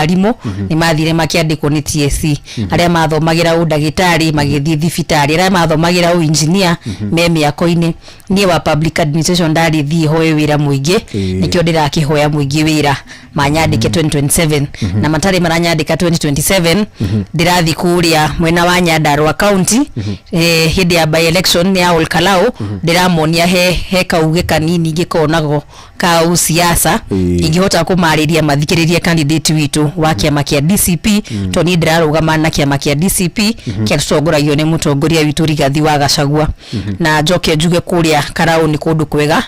Warimũ nĩ mathire makĩandĩkwo nĩ TSC, arĩa mathomagĩra ũndagĩtarĩ magĩthiĩ thibitarĩ, arĩa mathomagĩra ũinjinia me mĩako-inĩ. Niĩ wa public administration ndarĩ thiĩ hoe wĩra mũingĩ. Nĩkĩo ndĩrakĩhoya mũingĩ wĩra manyandĩke 2027, na matarĩ maranyandĩka 2027, ndĩrathiĩ kũrĩa mwena wa Nyandarua County hĩndĩ ya by election ya Olkalau. Ndĩramonia he kauge kanini ngĩkonago ka usiasa ingĩhota kũmarĩria mathikĩrĩrie candidate witũ wa kĩama kĩa DCP, tondũ niĩ ndĩrarũgama na kĩama kĩa DCP kĩa tũtongoragio nĩ mũtongoria witũ Rigathi wa Gachagua. Na njoke njuge kũrĩa Karau nĩ kũndũ kwega,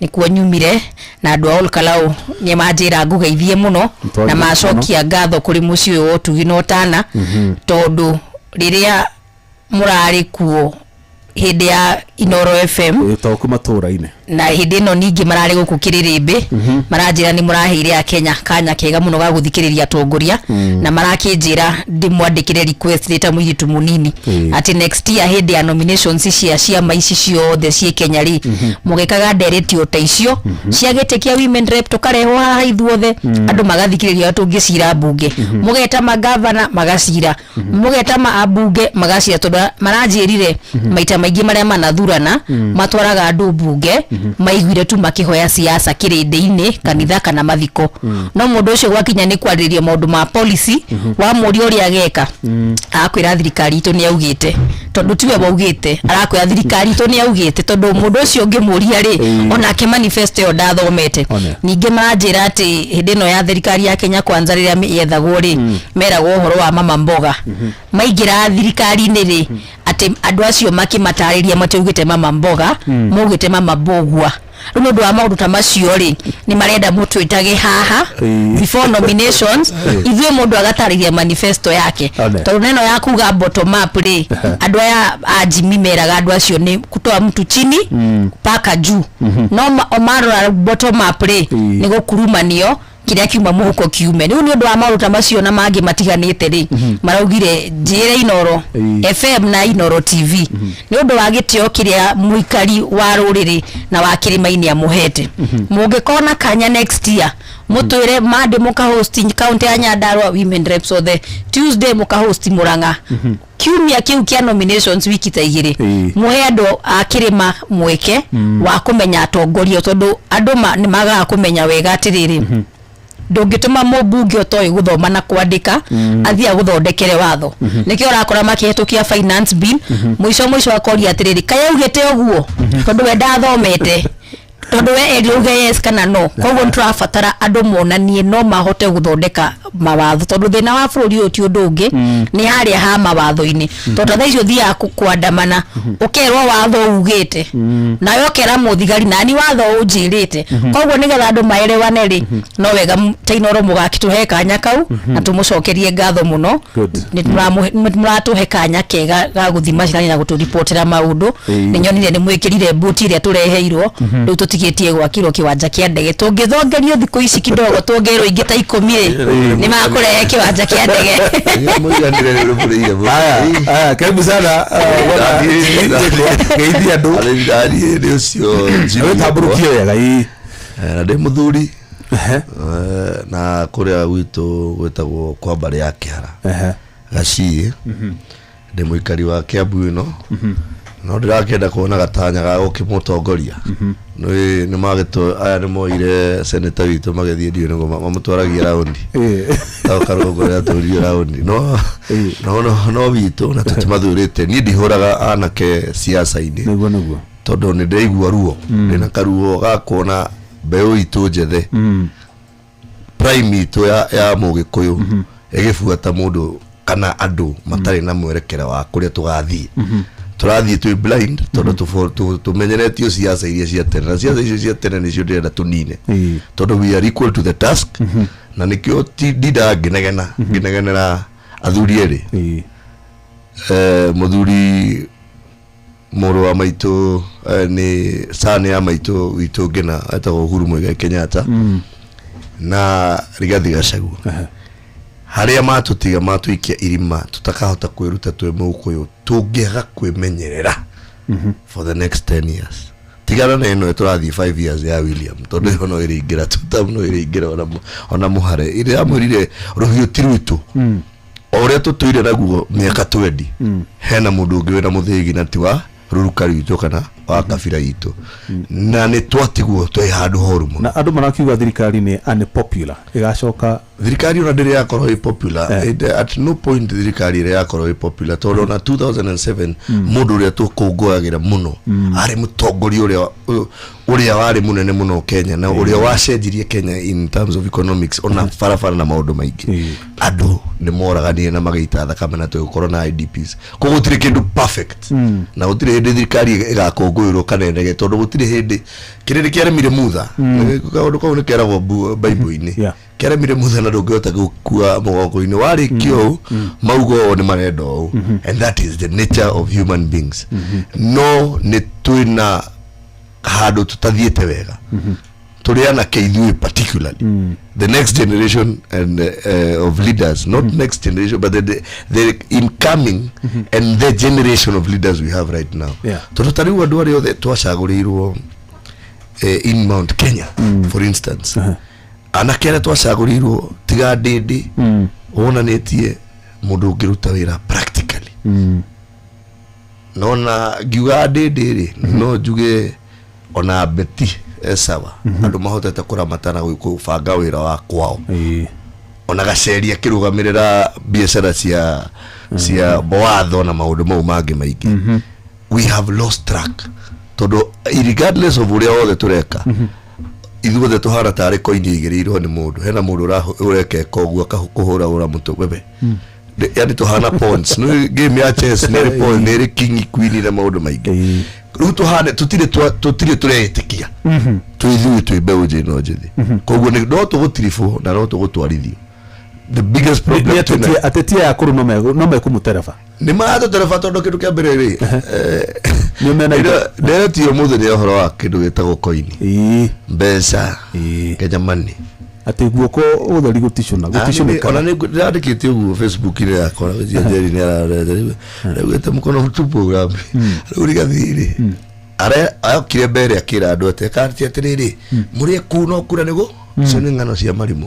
nĩkuo nyumire, na andũ a Olkalau nĩ manjĩra ngũgeithie mũno na macokia ngatho kũrĩ mũciĩ ũyũ wa ũtugi na ũtana, tondũ rĩrĩa mũrarĩ kuo hĩndĩ ya Inoro FM Ĩĩ, to matũra-inĩ. Na hĩndĩ ĩno ningĩ mararĩ gũkũ Kĩrĩrĩmbĩ, maranjĩra nĩ mũraheire Akenya kanya kega mũno ga gũthikĩrĩria atongoria, na marakĩnjĩra ndĩmwandĩkĩre request ndĩ ta mũirĩtu mũnini atĩ next year hĩndĩ ya nominations cia ciama ici ciothe ciĩ Kenya rĩ, mũgĩkaga ndereti o ta icio cia gĩtĩ kĩa women rep, tũkarehwo haha ithuothe, andũ magathikĩrĩria ũrĩa tũngĩcira mbunge, mũgeta magavana magacira, mũgeta ma ambunge magacira, tondũ maranjĩrire maita maingĩ marĩa manathurana matwaraga andũ mbunge maiguire tu makĩhoya siasa kĩrĩndĩ-inĩ, kanitha kana mathiko, no mũndũ ũcio gwakinya nĩ kwarĩrĩria maũndũ ma policy, wamũria ũrĩa ageka, arakwĩra thirikari itũ nĩ augĩte, tondũ tiwe waugĩte, arakwĩra thirikari itũ nĩ augĩte, tondũ mũndũ ũcio ũngĩmũria rĩ, onake manifesto ĩyo ndathomete. One. Ningĩ maranjĩra atĩ hĩndĩ ĩno ya thirikari ya Kenya Kwanza, rĩrĩa yethagwo rĩ, meragwo ũhoro wa mama mboga, maingĩra thirikari-inĩ rĩ, atĩ andũ acio makĩmatarĩria matiaugĩte mama mboga, maugĩte mama mbogua. Rĩu nĩ ũndũ wa maũndũ ta macio rĩ, nĩ marenda mũtwĩtage haha before nominations, ithuĩ mũndũ agatarĩria manifesto yake, One. tondũ neno ya kuga bottom up rĩ, andũ aya a Jimmy meraga andũ acio nĩ kutoa mtu chini mpaka juu, no o marora bottom up rĩ, nĩ gũkurumanio kĩrĩa kiuma mũhuko kiume. Rĩu nĩ ũndũ wa maũndũ ta macio na mangĩ matiganĩte rĩ, maraugire njĩre Inoro FM na Inoro TV, nĩ ũndũ wa gĩtĩo kĩrĩa mũikari wa rũrĩrĩ na wa kĩrĩma-inĩ amũhete, mũngĩkona kanya next year mũtwĩre Monday mũkahost county ya Nyandarua women reps othe, Tuesday mũkahost Murang'a, kiumia kĩu kĩa nominations wiki ta 2, mũhe andũ a kĩrĩma mweke wa kũmenya atongoria, tondũ andũ nĩ magaga kũmenya wega atĩrĩrĩ, ndũngĩtũma mũmbunge ũtoĩ gũthoma na kwandĩka athiĩ agũthondekere watho. Nĩkĩo ũrakora makĩhetũkia finance bill, mũico mũico akoria atĩrĩrĩ, kaĩ augĩte ũguo? Tondũ we ndathomete, tondũ we erire uge yes kana no. Koguo nĩ tũrabatara andũ monanie no mahote gũthondeka mawatho, tondũ thĩna wa bũrũri ũyũ ti ũndũ ũngĩ, nĩ harĩa ha mawatho-inĩ, tondũ ta thaa icio ũthiaga kwandamana ũkerwo watho ugĩte, nawe ũkera mũthigari nani watho ũnjĩrĩte. Koguo nĩgetha andũ maelewane rĩ, no wega ta Inoro mũgakĩtũhe kanya kau na tũmũcokerie ngatho mũno. Good. Nĩ mũratũhe kanya kega ga gũthiĩ macinani na gũtũribotera maũndũ. Nĩ nyonire nĩ mwĩkĩrire mbuti ĩrĩa tũreheirwo, rĩu tũtigĩtie gwakĩrwo kĩwanja kĩa ndege. Tũngĩthongerio thikũ ici kidogo, tuongerwo ingĩ ta 10 rĩ, nĩ makũrehe kĩwanja kĩa ndege. Mũiganĩre rĩu mũrĩire. Haya, haya, karibu sana bwana geithia andũ. Nĩ ũcio Jimmy. Wĩtambũrũkie wega, ĩĩ. Na ndĩ mũthuri. Na kũrĩa gwitũ gwĩtagwo kwa mbarĩ ya Kĩhara, Gaciĩ. Ndĩ mũikari wa Kĩambu ĩno, no ndĩrakĩenda kuona gatanya ga gũkĩmũtongoria. Nĩ magĩtũ aya nĩ moire seneta witũ magĩthiĩ, ndiũĩ nĩguo mamũtwaragia raundi tao karũngo rĩa tũrio raundi, no no witũ na tũtimathurĩte. Niĩ ndihũraga anake siasa-inĩ, Nĩguo. tondũ nĩ ndĩraigua ruo, ndĩna karuo ga kuona mbeũ itũ njethe, prime itũ ya mũgĩkũyũ ĩgĩbuata mũndũ kana andũ matarĩ na mwerekera wa kũrĩa tũgathiĩ. Tũrathiĩ twĩ blind, tondũ tũmenyeretio ciaca iria cia tene, na ciaca icio cia tene nĩcio ndĩrenda tũnine, tondũ we are equal to the task. Na nĩkĩo ndindaga ngĩnegena, ngĩnegenera athuri erĩ, mũthuri mũrũ wa maitũ, nĩ son ya maitũ witũ ngĩna, etagwo Uhuru Muigai Kenyatta, na Rigathi Gachagua, harĩa matũtiga matũikia irima tutakahota kwĩruta twĩ mũgĩkũyũ. Tũngĩaga kwĩmenyerera for the next 10 years, Tigana na ĩno tũrathiĩ 5 years ya William, tondũ ĩyo no ĩrĩingĩra tutam, no ĩrĩingĩra ona mũhare ĩrĩa yamwĩrire rũhiũ ti rwitũ, o ũrĩa tũtũire naguo mĩaka 20. Hena mũndũ ũngĩ wĩna mũthĩgi na ti wa rũruka rwitũ kana wa kabira itũ, na nĩ twatigwo twĩ handũ horu mũno. Na andũ marakiuga thirikari nĩ unpopular, ĩgacoka. Thirikari ona ndĩrĩ yakorwo ĩ popular. At no point thirikari ĩrĩa yakorwo ĩ popular, tondũ ona 2007 mũndũ ũrĩa tũkũngũyagĩra mũno arĩ mũtongoria ũrĩa warĩ mũnene mũno Kenya na ũrĩa wacenjirie Kenya in terms of economics, ona barabara na maũndũ maingĩ, andũ nĩ moraganire na magĩita thakame na tũgĩkorwo na IDPs. Koguo gũtirĩ kĩndũ perfect na gũtirĩ hĩndĩ thirikari ĩgakũngũĩrwo kana ĩnege, tondũ gũtirĩ hĩndĩ kĩrĩndĩ kĩaremire mutha. Kaũndũ kau nĩ keragwo Bible-inĩ. Kĩaremire mutha na ndũngĩhota gũkua mũgongo-inĩ warĩkia ũũ mauga ũũ nĩ marenda ũũ, and that is the nature of human beings. No nĩ twĩna handũ tũtathiĩte wega tũrĩ anake ithuĩ, particularly the next generation and of leaders, not next generation but the incoming and the generation of leaders we have right now, tondũ ta rĩu andũ arĩa othe twacagũrĩirwo in Mount Kenya, for instance, anake arĩa twacagũrĩirwo tiga ndĩndĩ wonanĩtie mũndũ ũngĩruta wĩra practically. Nona ngiuga ndĩndĩ rĩ, no njuge ona beti esawa, andũ mahotete kũramata na gũbanga wĩra wa kwao. Ona gaceri akĩrũgamĩrĩra biacara cia bowatho na maũndũ mau mangĩ maingĩ. We have lost track, tondũ regardless of ũrĩa wothe tũreka, ithuothe tũhana tarĩ koini igĩrĩirwo nĩ mũndũ. Hena mũndũ ũrekeka ũguo akakũhũra ũra mũtwe bebe. Yani tũhana pawns. Nĩ game ya chess, nĩ ĩrĩ pawn, nĩ ĩrĩ king, queen na maũndũ maingĩ. Rĩu tũhane tũtirĩ tũreĩtĩkia twĩ ithuĩ twĩ mbeũ ĩno njĩthĩ. Koguo no tũgũtiribwo na no tũgũtwarithio. The biggest problem Nĩ twĩna ateti aya akũrũ no mekũmũtereba. Nĩ maratũtereba, tondũ kĩndũ kĩa mbere rĩ, Nĩo mena nderetio ũmũthĩ nĩ ũhoro wa kĩndũ gĩtagwo koini, mbeca, Kenya money. Atĩ guoko ũtheri gũticũna Ona gũticũnĩkaga. Nĩ ndĩrandĩkĩte ũguo Facebook-inĩ yakwa na gũcia Njeri nĩ ararete rĩu mũkono mtupu rambi. Rĩu Rigathi rĩ, okire mbere akĩra andũ atĩ akati atĩrĩrĩ, mũrĩ kuu no kura nĩguo icio nĩ ng'ano cia marimũ.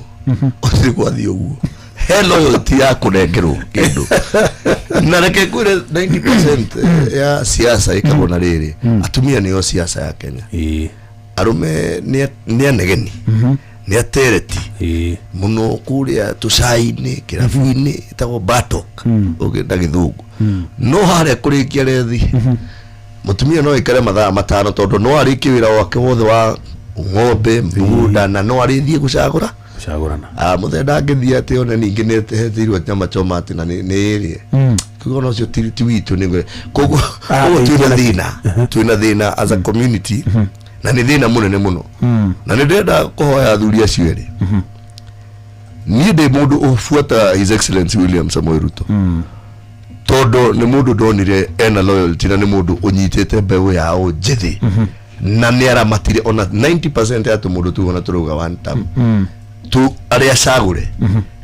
Gũtirĩ gwathiĩ ũguo. He loyalty ya kũnengerwo kĩndũ, na reke ngwĩre, 90% ya siasa ĩkagwo na rĩrĩ, atumia nĩo siasa ya Kenya. Arũme nĩ anegeni, nĩ atereti mũno kũrĩa tũcai-inĩ, kĩrabu-inĩ ĩtagwo batok na gĩthũngũ. No harĩa kũrĩkia rethi, mũtumia no aikare mathaa 5, tondũ no arĩkie wĩra wake wothe wa ng'ombe, mũgũnda, na no arĩthiĩ gũcagũra. Gũcagũrana. Ah, mũthee ndangĩthiĩ atĩ one ningĩ nĩ heteirwo nyama choma atĩ na nĩ ĩrĩe. Koguo ona ũcio ti witũ nĩ koguo. Koguo twĩna thĩna, twĩna thĩna as a community, na nĩ thĩna mũnene mũno. Na nĩ ndĩrenda kũhoya athuri acio erĩ. Niĩ ndĩ mũndũ ũbuata His Excellency William Samoei Ruto, tondũ nĩ mũndũ ndonire ena loyalty na nĩ mũndũ ũnyitĩte mbeũ yao njĩthĩ na nĩ aramatire ona 90% ya tũmũndũ tuona tũrauga one term tu arĩa acagũre.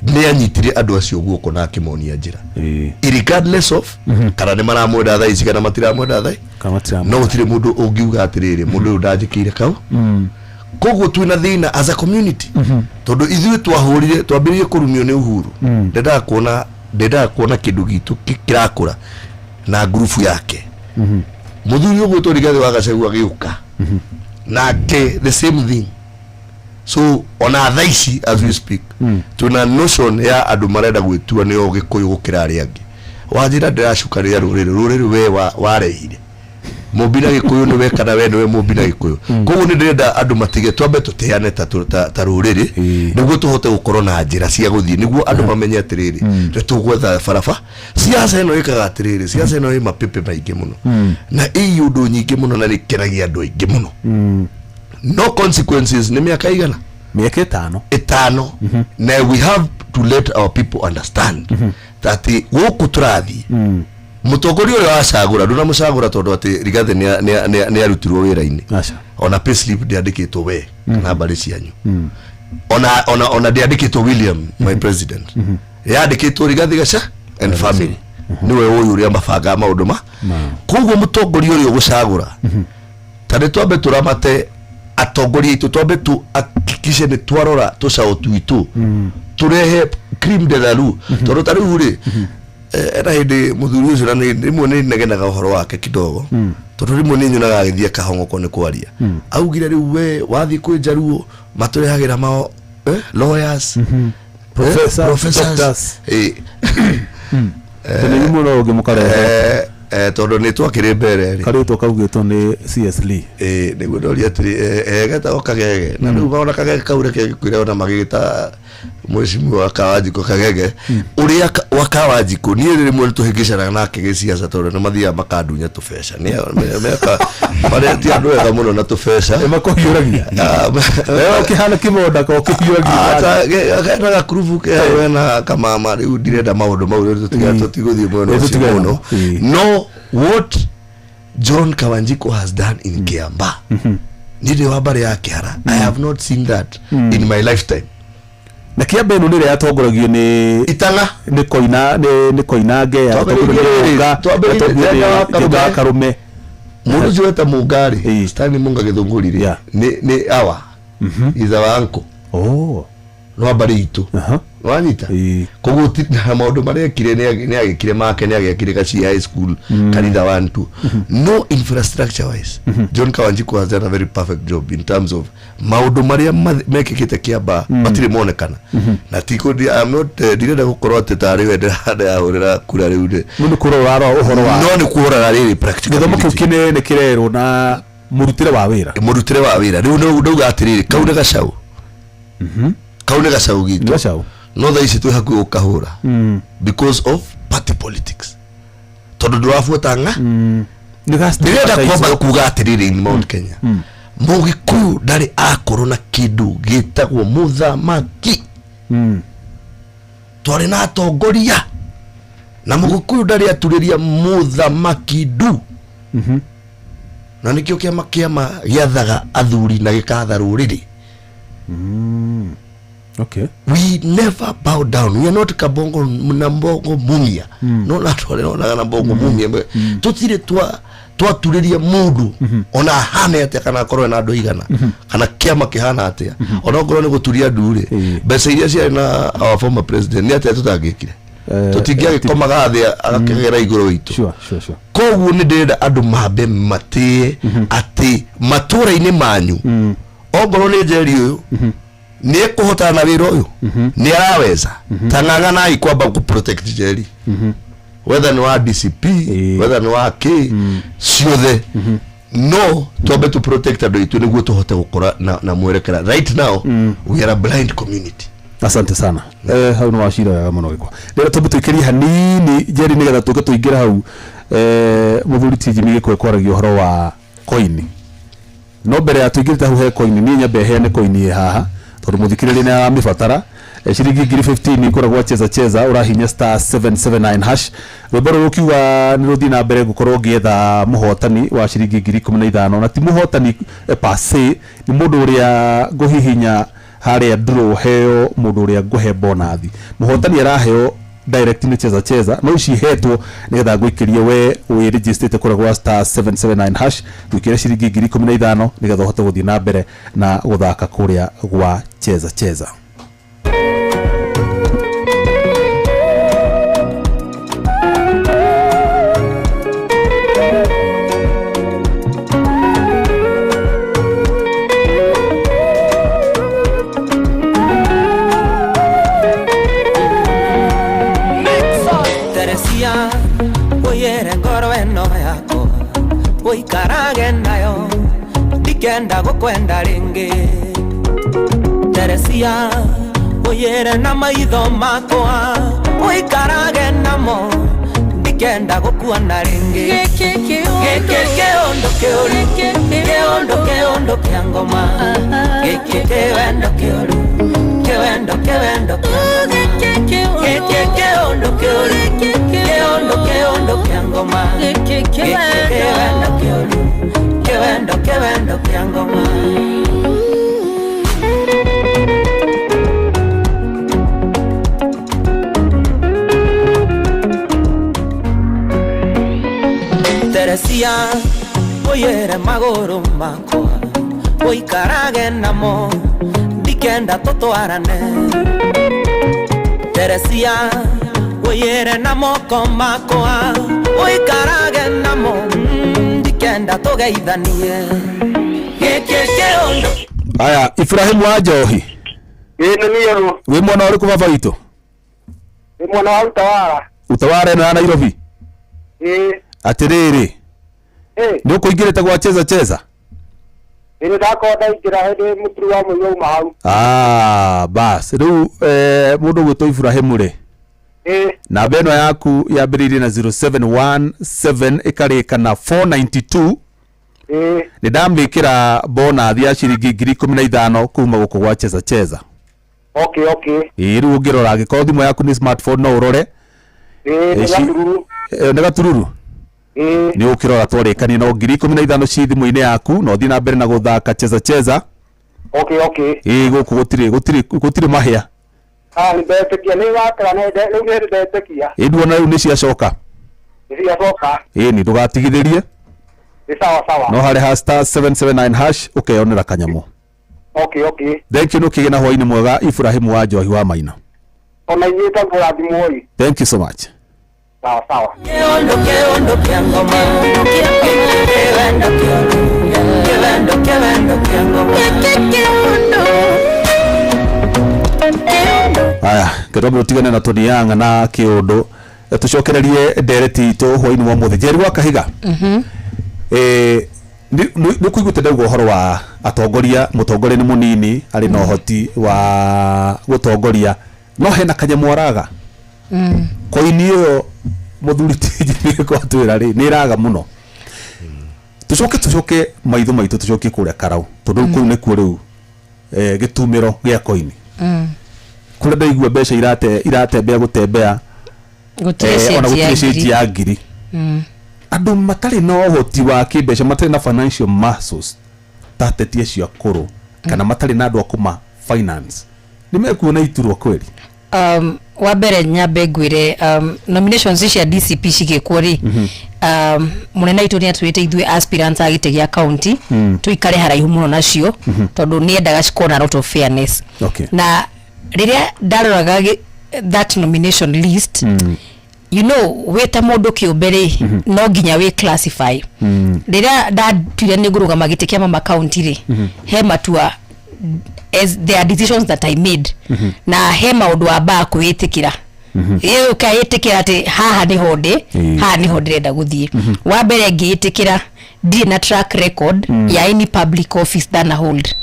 Nĩ anyitire andũ acio guoko na akĩmonia njĩra, regardless of kana nĩ maramwenda thaa ici kana matiramwenda thaa Kana matiramwenda. No gũtirĩ mũndũ ũngiuga atĩrĩrĩ, mũndũ ũyũ ndanjĩkĩire kau. Koguo twĩna thĩna as a community, tondũ ithuĩ twahũrire, twambĩrĩirie kũrumio nĩ Uhuru. Ndendaga kuona kĩndũ gitũ kĩrakũra na ngurubu yake. Mũthuri ũgwĩtwo Rigathĩ wa Gachagua agĩũka nake the same thing. So ona thaa ici as we speak, twĩna notion ya andũ marenda gwĩtua nĩo Gĩkũyũ gũkĩra arĩa angĩ. Wanjĩra ndĩracuka rĩa rũrĩrĩ we warehire mũmbi na Gĩkũyũ nĩwe kana we nĩwe mũmbi na Gĩkũyũ. Koguo nĩ ndĩrenda andũ matige, twambe tũteane ta rũrĩrĩ, nĩguo tũhote gũkorwo na njĩra cia gũthiĩ, nĩguo andũ mamenye atĩrĩrĩ, nĩ tũgwetha baraba. Siasa ĩno ĩkaga atĩrĩrĩ, siasa ĩno ĩ mapepe maingĩ mũno na ĩ ũndũ nyingĩ mũno na nĩ ĩkenagia andũ aingĩ mũno, no consequences nĩ mĩaka igana? Mĩaka 5. 5. Na we have to let our people understand that gũkũ tũrathiĩ, mũtongoria ũrĩa wacagũra, ndũnamũcagũra tondũ atĩ Rigathĩ nĩ arutirwo wĩra-inĩ. Aca. Ona payslip ndĩandĩkĩtwo we kana mbarĩ cianyu, ona ndĩandĩkĩtwo William my president, yandĩkĩtwo Rigathĩ Gacha and family, nĩwe ũyũ ũrĩa mabangaga maũndũ ma. Koguo mũtongoria ũrĩa ũgũcagũra Ta nĩ twambe tũramate atongoria aitũ, twambe tu hakikishe nĩ twarora tũcaũ twitũ, tũrehe cream de la rue, tondũ ta rĩu rĩ, ena hĩndĩ mũthuri ũcio na rĩmwe nĩ negenaga ũhoro wake kidogo, tondũ rĩmwe nĩ nyonaga agĩthiĩ akahong'okwo nĩ kwaria. Augire rĩu we wathiĩ kwĩ Njaruo matũrehagĩra mao lawyers, Professors, professors. Doctors. Tene imwe no ũngĩ mũkarehe. Tondũ nĩ twakĩrĩ mbere rĩ. Karĩtwa kaugĩtwo nĩ CS Lee. Nĩguo ndoria atĩrĩ, getagwo Kagege, na rĩu ona Kagege kau reke ngĩkwĩre, ona magĩgĩta mheshimiwa Kawanjikũ Kagege ũrĩa wa Kawanjikũ, niĩ rĩmwe nĩ tũhĩngĩcanaga nake gĩciaca, tondũ nĩ mathiaga makandunya tũbeca. Nĩ meka marĩa ti andũ ega mũno na tũbeca. Nĩ makũhiũragia. Ah, ũkĩhana kĩmonda ka ũkĩhiũragia. Kena gakurubu ke wena kamama. Rĩu ndirenda maũndũ mau, rĩu tũtigũthiĩ mwena ũcio tũtigane mũno. namo. No what John Kawanjiko has done in Kiambaa, niĩ ndĩ wa mbarĩ ya Kĩhara, I have not seen that in my lifetime. Na Kĩamba ĩno nĩ ĩrĩa yatongoragio nĩ Itang'a. Nĩ Koina, nĩ Koinange, yatongoragio nĩ Mũnga, Twambĩrĩirie yatongoragio Njenga wa nĩ Njenga wa Karume. Karume. Mũndũ ũcio weta Mũngarĩ, Stanley Munga Gĩthũngũri rĩ, nĩ our is our uncle. No mbarĩ itũ. Wanyita? Koguo na maũndũ marĩa ekire, nĩ agĩkire make, nĩ agĩakire Gachie High School, kanitha 1 2, no infrastructure wise John Kawanjiku has done a very perfect job in terms of maũndũ marĩa mekĩkĩte Kĩamba matirĩ monekana. Na ti I'm not, ndirenda gũkorwo atĩ tarĩ we ndĩrahũrĩra kura rĩu rĩ. No nĩ kũrora ũrarora ũhoro wa No nĩ kuoraga rĩrĩ gĩthomo kĩu practicability. Kĩnene kĩrerwo na mũrutĩre wa wĩra. Mũrutĩre wa wĩra rĩu ndauga atĩrĩrĩ, kau nĩ gacaũ, kau nĩ gacaũ gitũ. Nĩ gacaũ. No thaa ici twĩ hakuhĩ gũkahũra because of party politics, tondũ ndũrabuata ng'a. Nĩ Ndĩrenda kwamba kuga atĩrĩrĩ, in Mount Kenya Mũgĩkũyũ ndarĩ akorwo na kĩndũ gĩtagwo mũthamaki. Twarĩ na atongoria na Mũgĩkũyũ ndarĩ aturĩria mũthamaki ndu, na nĩkĩo kĩama gĩathaga athuri na gĩkatha rũrĩrĩ. We never bow down. We are not Kabongo na Mbongo Mumia. No na tware onaga na Mbongo Mumia tutire twa twaturĩria mũndũ ona ahane atĩa, kana akorwo na andũ igana, kana kĩama kĩhana atĩa, ona okorwo nĩ gũturia ndu rĩ, mbeca iria ciarĩ na our former president nĩ atĩa tũtangĩkire? Tũtingĩagĩkomaga thĩ agakĩgera igũrũ witũ. Sure sure sure Koguo nĩ ndĩrenda andũ mambe matĩe atĩ matũra-inĩ manyu, ongorwo nĩ Njeri ũyũ nĩ ekũhotana na wĩra ũyũ, nĩ araweza, ta ng'ang'anai kwamba kũ protect Njeri, whether nĩ wa DCP, whether nĩ wa K ciothe, no twambe tu protect andũ aitũ nĩguo tũhote gũkora na mwerekera. Right now we are a blind community. Asante sana. Hau nĩ wacira wega mũno gĩkwa. Rĩrĩa twambe tũikĩrie hanini Njeri, nĩgetha tũke tũingĩre hau, mũthuri ti Jimmy Gĩkũyũ kwaragia ũhoro wa koini, no mbere ya tũingĩrĩte hau he koini, niĩ nyambe heane koini ĩ haha tondũ mũthikĩrĩria nĩ aramĩbatara. Ciringi 15,000 ikoragwo Cheza Cheza, ũrahinya *779#. Rwĩmbo rũrũ ũkiuga nĩ rũthiĩ na mbere gũkorwo ngĩetha mũhotani wa ciringi 15,000, na ti mũhotani per se, nĩ mũndũ ũrĩa ngũhihinya harĩa draw heo mũndũ ũrĩa ngũhe bonathi. Mũhotani araheo direct nĩ Cheza Cheza, no ici hetwo nĩgetha ngũikĩrie we wĩ registrĩte kũrĩa gwa *779#, ngũikĩrie ciringi 15,000 nĩgetha ũhote gũthiĩ na mbere na gũthaka kũrĩa gwa Cheza Cheza. Teresia, uyere ngoro ĩno yakwa, ũikarage nayo, ndikenda gũkwenda rĩngĩ. Teresia, uyere na maitho makwa, ũikarage namo, ndikenda gũkuona rĩngĩ. Gĩkĩ kĩũndũ kĩũru, kĩũndũ kĩũndũ kĩa ngoma, gĩkĩ kĩwendo kĩũru, kĩwendo kĩwendo kĩa ngoma, gĩkĩ kĩũndũ kĩũru, kĩũndũ kĩũndũ kĩa ngoma, gĩkĩ kĩwendo kĩũru, kĩwendo kĩwendo kĩa ngoma. Teresia, Ũiyĩre magũrũ makwa ũikarage namo ndikenda tũtwarane. Teresia ũiyĩre na moko makwa ũikarage namo ndikenda tũgeithanie. Gĩkĩ kĩũndũ. Aya, Ibrahimu wa Njohi. Ĩĩ nĩ niĩ. Wĩ mwena ũrĩkũ baba witũ? Nĩ mwena wa Utawala. Utawala ĩno ya Nairobi? Ĩĩ. Atĩrĩrĩ, Ĩĩ. nĩ ũkũingĩrĩte gwa Cheza Cheza? Ĩĩ nĩ ndakorwo ndaingĩra hĩndĩ mũturi wa mũiyo uma hau. Ah, bas rĩu mũndũ ũgwĩtwo Ibrahimu rĩ, Ĩĩ. namba ĩno yaku yambĩrĩirie na 0717 ĩkarĩka na 492. Ĩĩ. Nĩ ndamĩkĩra bonathi ya ciringi 15,000 kuma gũkũ gwa Cheza Cheza. Okay, okay. Ĩĩ, rĩu ũngĩrora angĩkorwo thimũ yaku nĩ smartphone no ũrore. Ĩĩ nĩ gatururu. Nĩ gatururu. Ĩĩ. Nĩ ũkĩrora twarĩkania no 15,000 ci thimũ-inĩ yaku na ũthiĩ na mbere na gũthaka Cheza Cheza. Okay, okay. Ĩĩ, gũkũ gũtirĩ gũtirĩ gũtirĩ mahĩa. Ah, nĩ ndetĩkia nĩ wakara nĩ rĩu nĩ ndetĩkia. Ĩĩ, nduona rĩu nĩ ciacoka. Nĩ ciacoka. Ĩĩ, nĩ ndũgatigithĩrie. Nĩ sawa sawa. No harĩ ha star 779 hash ũkeyonera kanyamũ. Okay, okay. Thank you, nũkĩgĩe na hwainĩ mwega Ibrahimu wa Njohi wa Maina. Ona inyuĩ ta mũrathimwo. Thank you so much. Sawa sawa. Kĩũndũ kĩũndũ kĩa ngoma. Kĩwendo kĩũndũ kĩwendo kĩwendo kĩa ngoma. Aya, ketwambe tũtigane na Tony Young na kĩũndũ, tũcokererie ndereti itũ hwainĩ wa mũthĩ. Njeri wa Kahiga, nĩ kũiguĩte ndauga ũhoro wa atongoria, mũtongoria nĩ mũnini arĩ na ũhoti wa gũtongoria no hena kanyamũ araga. Koini ĩyo mũthuri twĩra rĩ nĩ ĩraga mũno. Tũcoke tũcoke maitho maitũ tũcokie kũrĩa Karau tondũ kũu nĩkuo rĩu gĩtumĩro gĩa koini. Kũrĩa ndaigua mbeca iratembea gũtembea gũtirĩ ona cenji ya gũtirĩ cenji ngiri. ya ngiri. Andũ matarĩ na ũhoti wa kĩmbeca, matarĩ na financial muscles ta ateti acio akũrũ kana matarĩ na andũ a kũma finance nĩ mekuona iturwa kweli? Wa mbere nyambe ngwĩre nominations cia DCP cigĩkwo rĩ, mũnene witũ nĩ atwĩrĩte ithuĩ aspirants a gĩtĩ gĩa county tũikare haraihu mũno nacio tondũ nĩ endaga cikorwo na lot of fairness. Na rĩrĩa ndaroraga that nomination list, you know, wĩ ta mũndũ kĩũmbe rĩ, no nginya wĩ classify. Rĩrĩa ndatuire nĩ ngũrũgama gĩtĩ kĩa mama county rĩ, he matua, as there are decisions that I made, na he maũndũ wambaga kwĩĩtĩkĩra, ĩ ũkaĩtĩkĩra atĩ haha nĩho ndĩ, haha nĩho ndĩrenda gũthiĩ. Wa mbere ngĩĩtĩkĩra ndirĩ na track record ya any public office than a hold.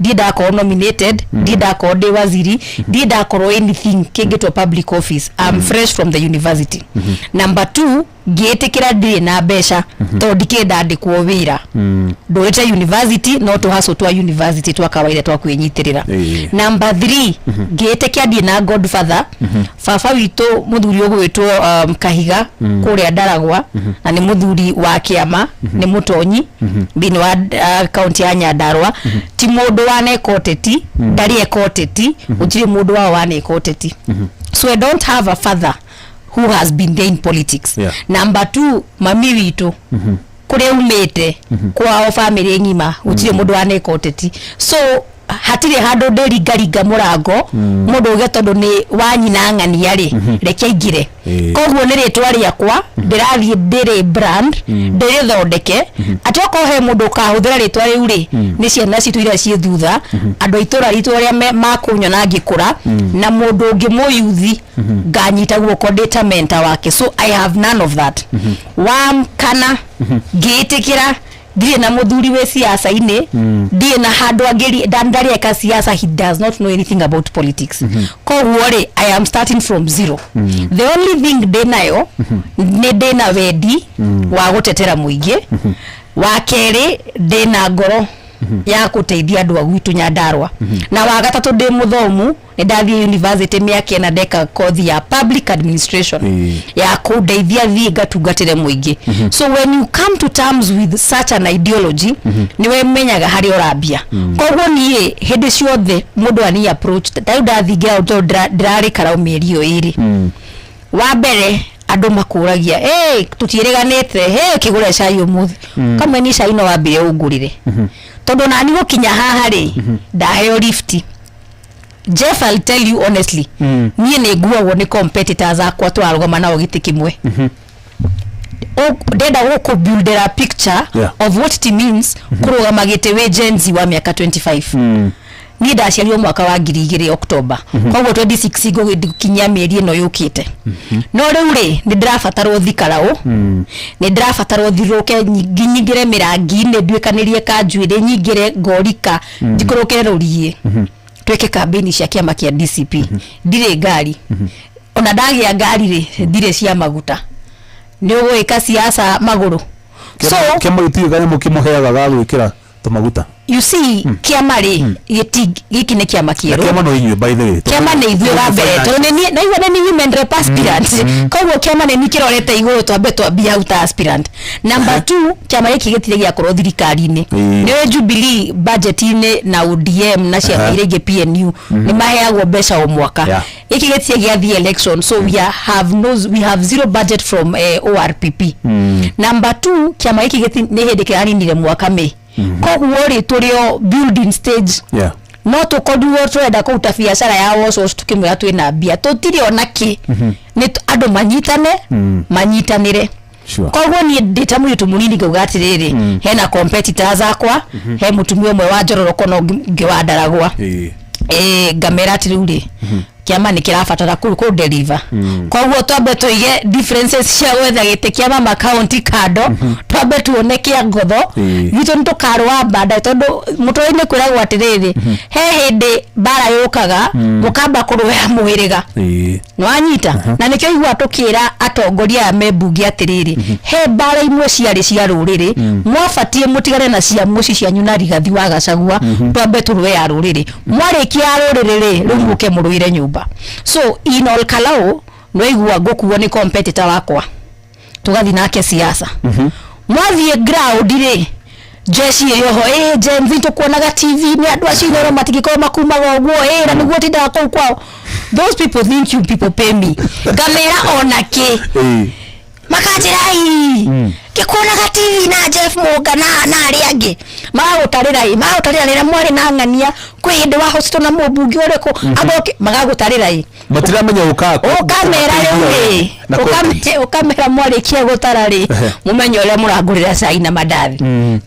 Ndirĩ ndakorwo nominated, ndirĩ ndakorwo ndĩ waziri, ndirĩ ndakorwo anything kĩngĩtwo public office. I'm fresh from the university. Number two, ngĩĩtĩkĩra ndirĩ na mbeca tondũ ndikĩrĩ ndandĩkwo wĩra, ndũrĩte university no tũhacũ twa university twa kawaida twa kwĩnyitĩrĩra. Number three, ngĩĩtĩkia ndirĩ na godfather. Baba witũ mũthuri ũgwĩtwo Kahiga kũrĩa Ndaragwa, na nĩ mũthuri wa kĩama, nĩ mũtonyi thĩinĩ wa kaunti ya Nyandarua, ti mũndũ waneka ũteti, ndarĩ eka ũteti, gũtirĩ mũndũ wao waneka ũteti. So I don't have a father who has been there in politics. Number two, mami witũ kũrĩa umĩte kwao famĩlĩ ng'ima gũtirĩ mũndũ waneka ũteti, so hatirĩ handũ ndĩringaringa mũrango mũndũ uge tondũ nĩ wanyina ng'ania rĩ, reke aingĩre. Koguo nĩ rĩtwa rĩakwa ndĩrathiĩ ndĩrĩ brand ndĩrĩthondeke atĩ okorwo he mũndũ ũkahũthĩra rĩtwa rĩu rĩ, nĩ ciana citũ iria ciĩ thutha, andũ a itũra ritũ arĩa makũnyona ngĩkũra, na mũndũ ũngĩ mũyuthi nganyita guoko ndĩ ta mentor wake. So I have none of that. Wa kana, ngĩĩtĩkĩra ndirĩ na mũthuri wĩ siasa-inĩ, ndirĩ na handũ angĩri ndarĩ eka siasa. He does not know anything about politics. Koguo rĩ, I am starting from zero. The only thing ndĩ nayo nĩ ndĩ na wendi wa gũtetera mũingĩ. Wa kerĩ, ndĩ na ngoro ya gũteithia andũ a gwitũ Nyandarua. Na wa gatatũ, ndĩ mũthomu, nĩ ndathiĩ university mĩaka 4 ndeka kothi ya public administration ya kũndeithia thiĩ ngatungatĩre mũingĩ. So when you come to terms with such an ideology, nĩwe menyaga harĩa ũrambia. Koguo niĩ hĩndĩ ciothe mũndũ ani approach ta rĩu ndathingira tondũ ndĩrarĩ Karau mĩeri ĩyo ĩrĩ wa mbere. Andũ makũragia, "Hey, tũtiĩrĩganĩte, hey, kĩgũre cai ũmũthĩ." Kamwe ni cai no wambire ũngũrĩre, tondũ nani gũkinya haha rĩ, ndaheo lift. Jeff, I'll tell you honestly, niĩ nĩ nguagwo nĩ competitors akwa tũrarũgama nao gĩtĩ kĩmwe. Ndenda gũkũ buildera picture of what it means kũrũgama gĩtĩ wĩ Gen Z wa mĩaka 25. Niĩ ndaciarirwo mwaka wa 2000 October, koguo 26 ngũgĩkinyia mĩeri ĩno yũkĩte. No rĩu rĩ, nĩ ndĩrabatarwo thikaraũ, nĩ ndĩrabatarwo thirũke, nyingĩre mĩrangi-inĩ, nduĩkanĩrie kanjuĩrĩ, nyingĩre ngorika, njikũrũke rũriĩ, twĩke kambĩini cia kĩama kĩa DCP. Ndirĩ ngari, ona ndagĩa ngari rĩ, ndirĩ cia maguta. Nĩ ũgwĩka siasa magũrũ, so Kĩama gĩtirĩ kanyamũ kĩmũheaga ga gwĩkĩra tũmaguta? You see, kĩama rĩ, gĩkĩ nĩ kĩama Na kĩerũ. Kĩama no inyuĩ, by the way. Kĩama nĩ ithuĩ wa mbere, tondũ nĩ niĩ naigua nĩ niĩ women rep aspirant, koguo kĩama nĩ niĩ kĩrorete igũrũ, twambe twambie hau ta aspirant number 2. Kĩama gĩkĩ gĩtirĩ gĩakorwo thirikari-inĩ. Nĩ Jubilee budget-inĩ na ODM na ciama iria ingĩ, PNU, nĩ maheagwo mbeca o mwaka. Gĩkĩ gĩtirĩ gĩathiĩ election, so we are, have no, we have zero budget from ORPP. Number 2, kĩama gĩkĩ nĩ hĩndĩ kĩraninire mwaka mĩ, koguo rĩ, tũrĩ o building stage. No tũkorirwo tũrenda kũruta biacara ya wash wash, tukĩmwĩra twĩna mbia, tũtirĩ ona kĩ. Nĩ andũ manyitane, manyitanĩre. Koguo niĩ ndĩ ta mũirĩtu mũnini ngauga atĩrĩrĩ, hena competitors akwa, he mũtumia ũmwe wa njororoko na ũngĩ wa ndaragwa. Ngamera atĩ rĩu rĩ, kĩama nĩ kĩrabatara kũ deliver, koguo twambe tũige differences cia gwetha gĩtĩ kĩa mama county kando, twambe tuone kĩa ngotho gitũ nĩ tũkarũa mbanda, tondũ mũtũrĩ-inĩ kwĩragwo atĩrĩrĩ, he hĩndĩ mbara yũkaga mũkamba kũrũĩra mũhĩrĩga. Nĩwanyita? Na nĩkĩo igua tũkĩra atongoria aya me mbunge atĩrĩrĩ, he mbara imwe ciarĩ cia rũrĩrĩ, mwabatiĩ mũtigane na cia mũciĩ cianyu na Rigathi wa Gachagua, twambe tũrũe ya rũrĩrĩ. Mwarĩkia ya rũrĩrĩ rĩ, rĩu mũke mũrũĩre nyũmba. So in Ol Kalou nĩwaigua ngũkuo nĩ competitor wakwa, tũgathiĩ nake siasa. Mwathiĩ ground rĩ, jeshi ĩrĩ oho, ĩ Gen Z tũkuonaga TV nĩ andũ acio inoro matingĩkorwo makumaga ũguo, ĩ na nĩguo tindaga kũu kwao. Those people think you people pay me. Ngamera ona kĩ, makanjĩra, "Ii, ngĩkuonaga TV na Jeff Mũnga na arĩa angĩ." Magagũtarĩra, ĩ magagũtarĩra rĩrĩa mwarĩ na ng'ania, kwĩ hĩndĩ wahocitwo na mũmbunge ũrĩkũ, agoke magagũtarĩra, ĩ Matiramenya ũkaga Ũkamera rĩu rĩ, na content. Ũkamera mwarĩkia gũtara rĩ, mũmenye ũrĩa mũrangũrĩra cai na mandathi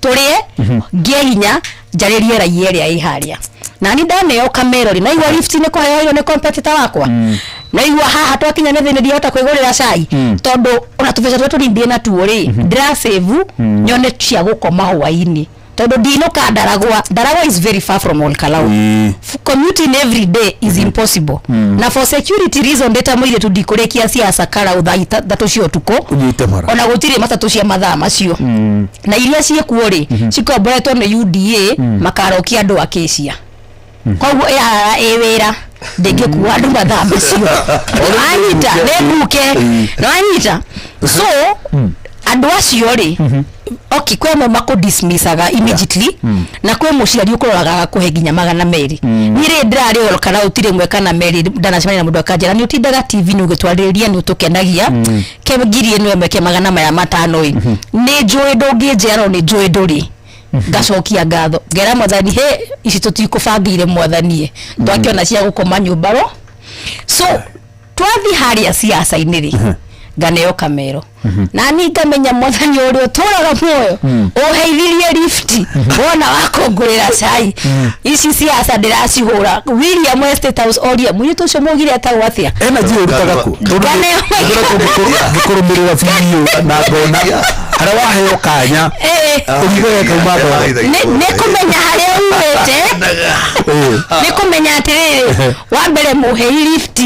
tũrĩe, ngĩe hinya njarĩrie raia ĩrĩa ĩ harĩa. Na ni ndaneo kamero rĩ, naigua lift nĩ kũheo irio nĩ competitor wakwa, naigua haha twakinya nĩ thĩinĩ, ndihota kwĩgũrĩra cai, tondũ ona tũbeca tũrĩa tũnini ndĩ natuo rĩ, ndĩrasave nyone cia gũkoma hwaĩ-inĩ, tondũ ndinũka Ndaragwa. Ndaragwa is very far from Ol Kalou. Commuting every day is impossible, na for security reason ndĩ ta mũirĩtu ndikũrĩkia siasa Karau thaa 3 cia ũtukũ. Ũnyite bara. Ona gũtirĩ matatũ cia mathaa macio, na iria ciĩkuo rĩ, cikomboretwo nĩ UDA makarokia andũ acacia, koguo ĩhara ĩ wĩra ndĩngĩkua andũ mathaa macio. Nĩwanyita? Nĩ mbuke, nĩwanyita? So andũ acio rĩ, okay, kwĩ amwe makũdismissaga immediately, na kwĩ mũciari ũkũroraga agakũhe nginya 200. Niĩ rĩ, ndĩrarĩ Ol Kalou ti rĩmwe kana merĩ ndanacemania na mũndũ akanjĩra, "Nĩ ũtindaga TV, nĩ ũgĩtwarĩrĩria, nĩ ũtũkenagia, ke ngiri ĩno ĩmwe, ke magana maya matano." Ĩ nĩ njũĩ ndũngĩnjĩra, no nĩ njũĩ ndũrĩ. Ngacokia ngatho, ngera Mwathani, he ici tũtikũbangĩire, Mwathani, twakĩona cia gũkoma nyũmba ro. So twathi harĩa siasa-inĩ rĩ, nganeo kamero na ni ngamenya Mwathani ũrĩa ũtũraga muoyo ũheithirie lift wona wakũngũrĩra cai. Ici siasa ndĩracihũra William Estate House, oria mũirĩtu ũcio mũgire etagwo atĩa. Energy ũrutaga kũ? Tondũ ngĩkũrũmĩrĩra biũ na ngona harĩa waheo kanya ũkiuga kauma ngoro. Nĩ kũmenya harĩa umĩte, nĩ kũmenya atĩrĩrĩ, wa mbere mũhei lift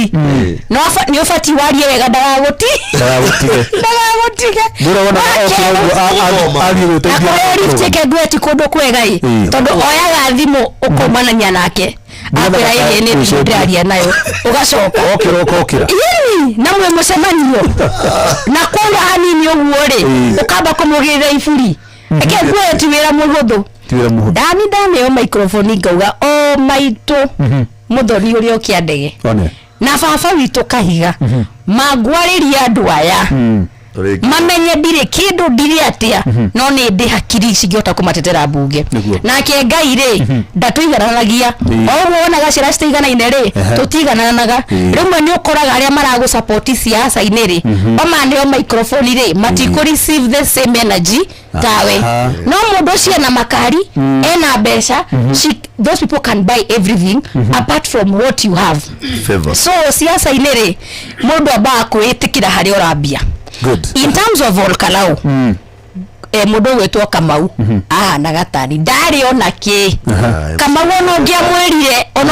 no nĩ ũbatiĩ warie wega ndagagũti Ndagagũtige. Ndagagũtige. Ndũrona okĩra ũguo athiĩ Na gwĩteithia. kũheo lift ĩke ti kũndũ kwega ĩ, tondũ oyaga thimũ ũkaumanania nake, akwĩra, "Ĩhĩ, nĩ thimũ ndĩraria nayo," ũgacoka. Okĩra ũkokĩra. Yeni na mwĩ mũcemanio na kwaura hanini ũguo rĩ, ũkamba kũmũgĩrĩra iburi. Eke nguoyo ti wĩra mũhũthũ. Ti wĩra mũhũthũ. Ndani ndaneo microphone ngauga, o maitũ mũthoni ũrĩa ũkĩa ndege One. na baba witũ Kahiga. Mangwarĩria andũ aya Rĩngĩ. Mamenye ndirĩ kĩndũ, ndirĩ atĩa, no nĩ ndĩ hakiri cingĩhota kũmatetera mbunge. Nake Ngai rĩ, ndatũigananagia. O ũguo wonaga ciana citiiganaine rĩ, tũtiigananaga. Rĩmwe nĩ ũkoraga arĩa maragũsapoti siasa-inĩ rĩ, omaneo microphone rĩ, matikũ receive the same energy tawe. No mũndũ ũcio ena makari, ena mbeca, those people can buy everything apart from what you have. Favor. So siasa-inĩ rĩ, mũndũ ambaga kwĩĩtĩkĩra harĩa ũrambia. In terms of Olkalau, mũndũ ũgwĩtwo Kamau ahanaga tani ndarĩ ona kĩ. Kamau ona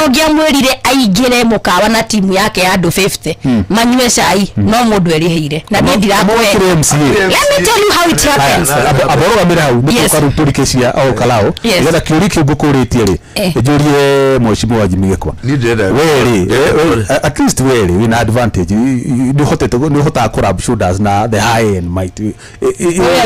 ũngĩamwĩrire aingĩre mũkawa na timu yake ya andũ 50 manyue cai, no mũndũ erĩhĩire na niĩ ndirakũhe. Kĩrĩ MCA. Let me tell you how it happens. Amba ũrũgamĩre hau nĩ Yes. tũka rĩu tũrike cia Olkalau, nĩgetha kĩũria kĩu ngũkũrĩtie rĩ, njũrie mheshimiwa Jimmy Gĩkwa. Niĩ ndĩrenda We rĩ, at least we rĩ, wĩna advantage, nĩ ũhotaga kũ rub shoulders na the high end might Ũrĩa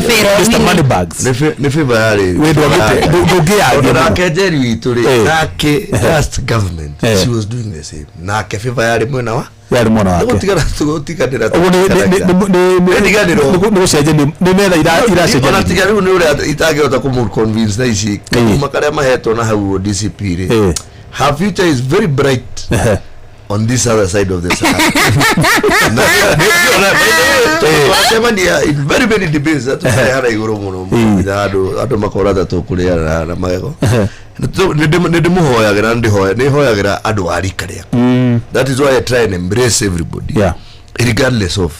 Pharaoh Mr. Winnie. Moneybags. Nĩ favor yarĩ. We ndũngĩyagia Tondũ mũno. nake Njeri witũ rĩ, nake last government, she was doing the same, nake favor yarĩ mwena wa Yarĩ mwena wake. Gũtigana tũgũtiganĩra. Ũguo Nĩ ndiganĩrwo. nĩ gũcenjania, nĩ metha Ona iracenjania. tiga rĩu nĩ ũrĩa itangĩhota kũmũ convince thaa ici kuma karĩa mahetwo na hau DCP rĩ, her future is very bright on this other side of the Sahara. Twacemania in very many debates, tũkarehaga igũrũ mũno mũno nginya andũ makora ta tũkũrĩana na magego. Nĩ ndĩmũhoyagĩra, nĩ hoyagĩra andũ a rika rĩakwa. That is why I try and embrace everybody regardless of,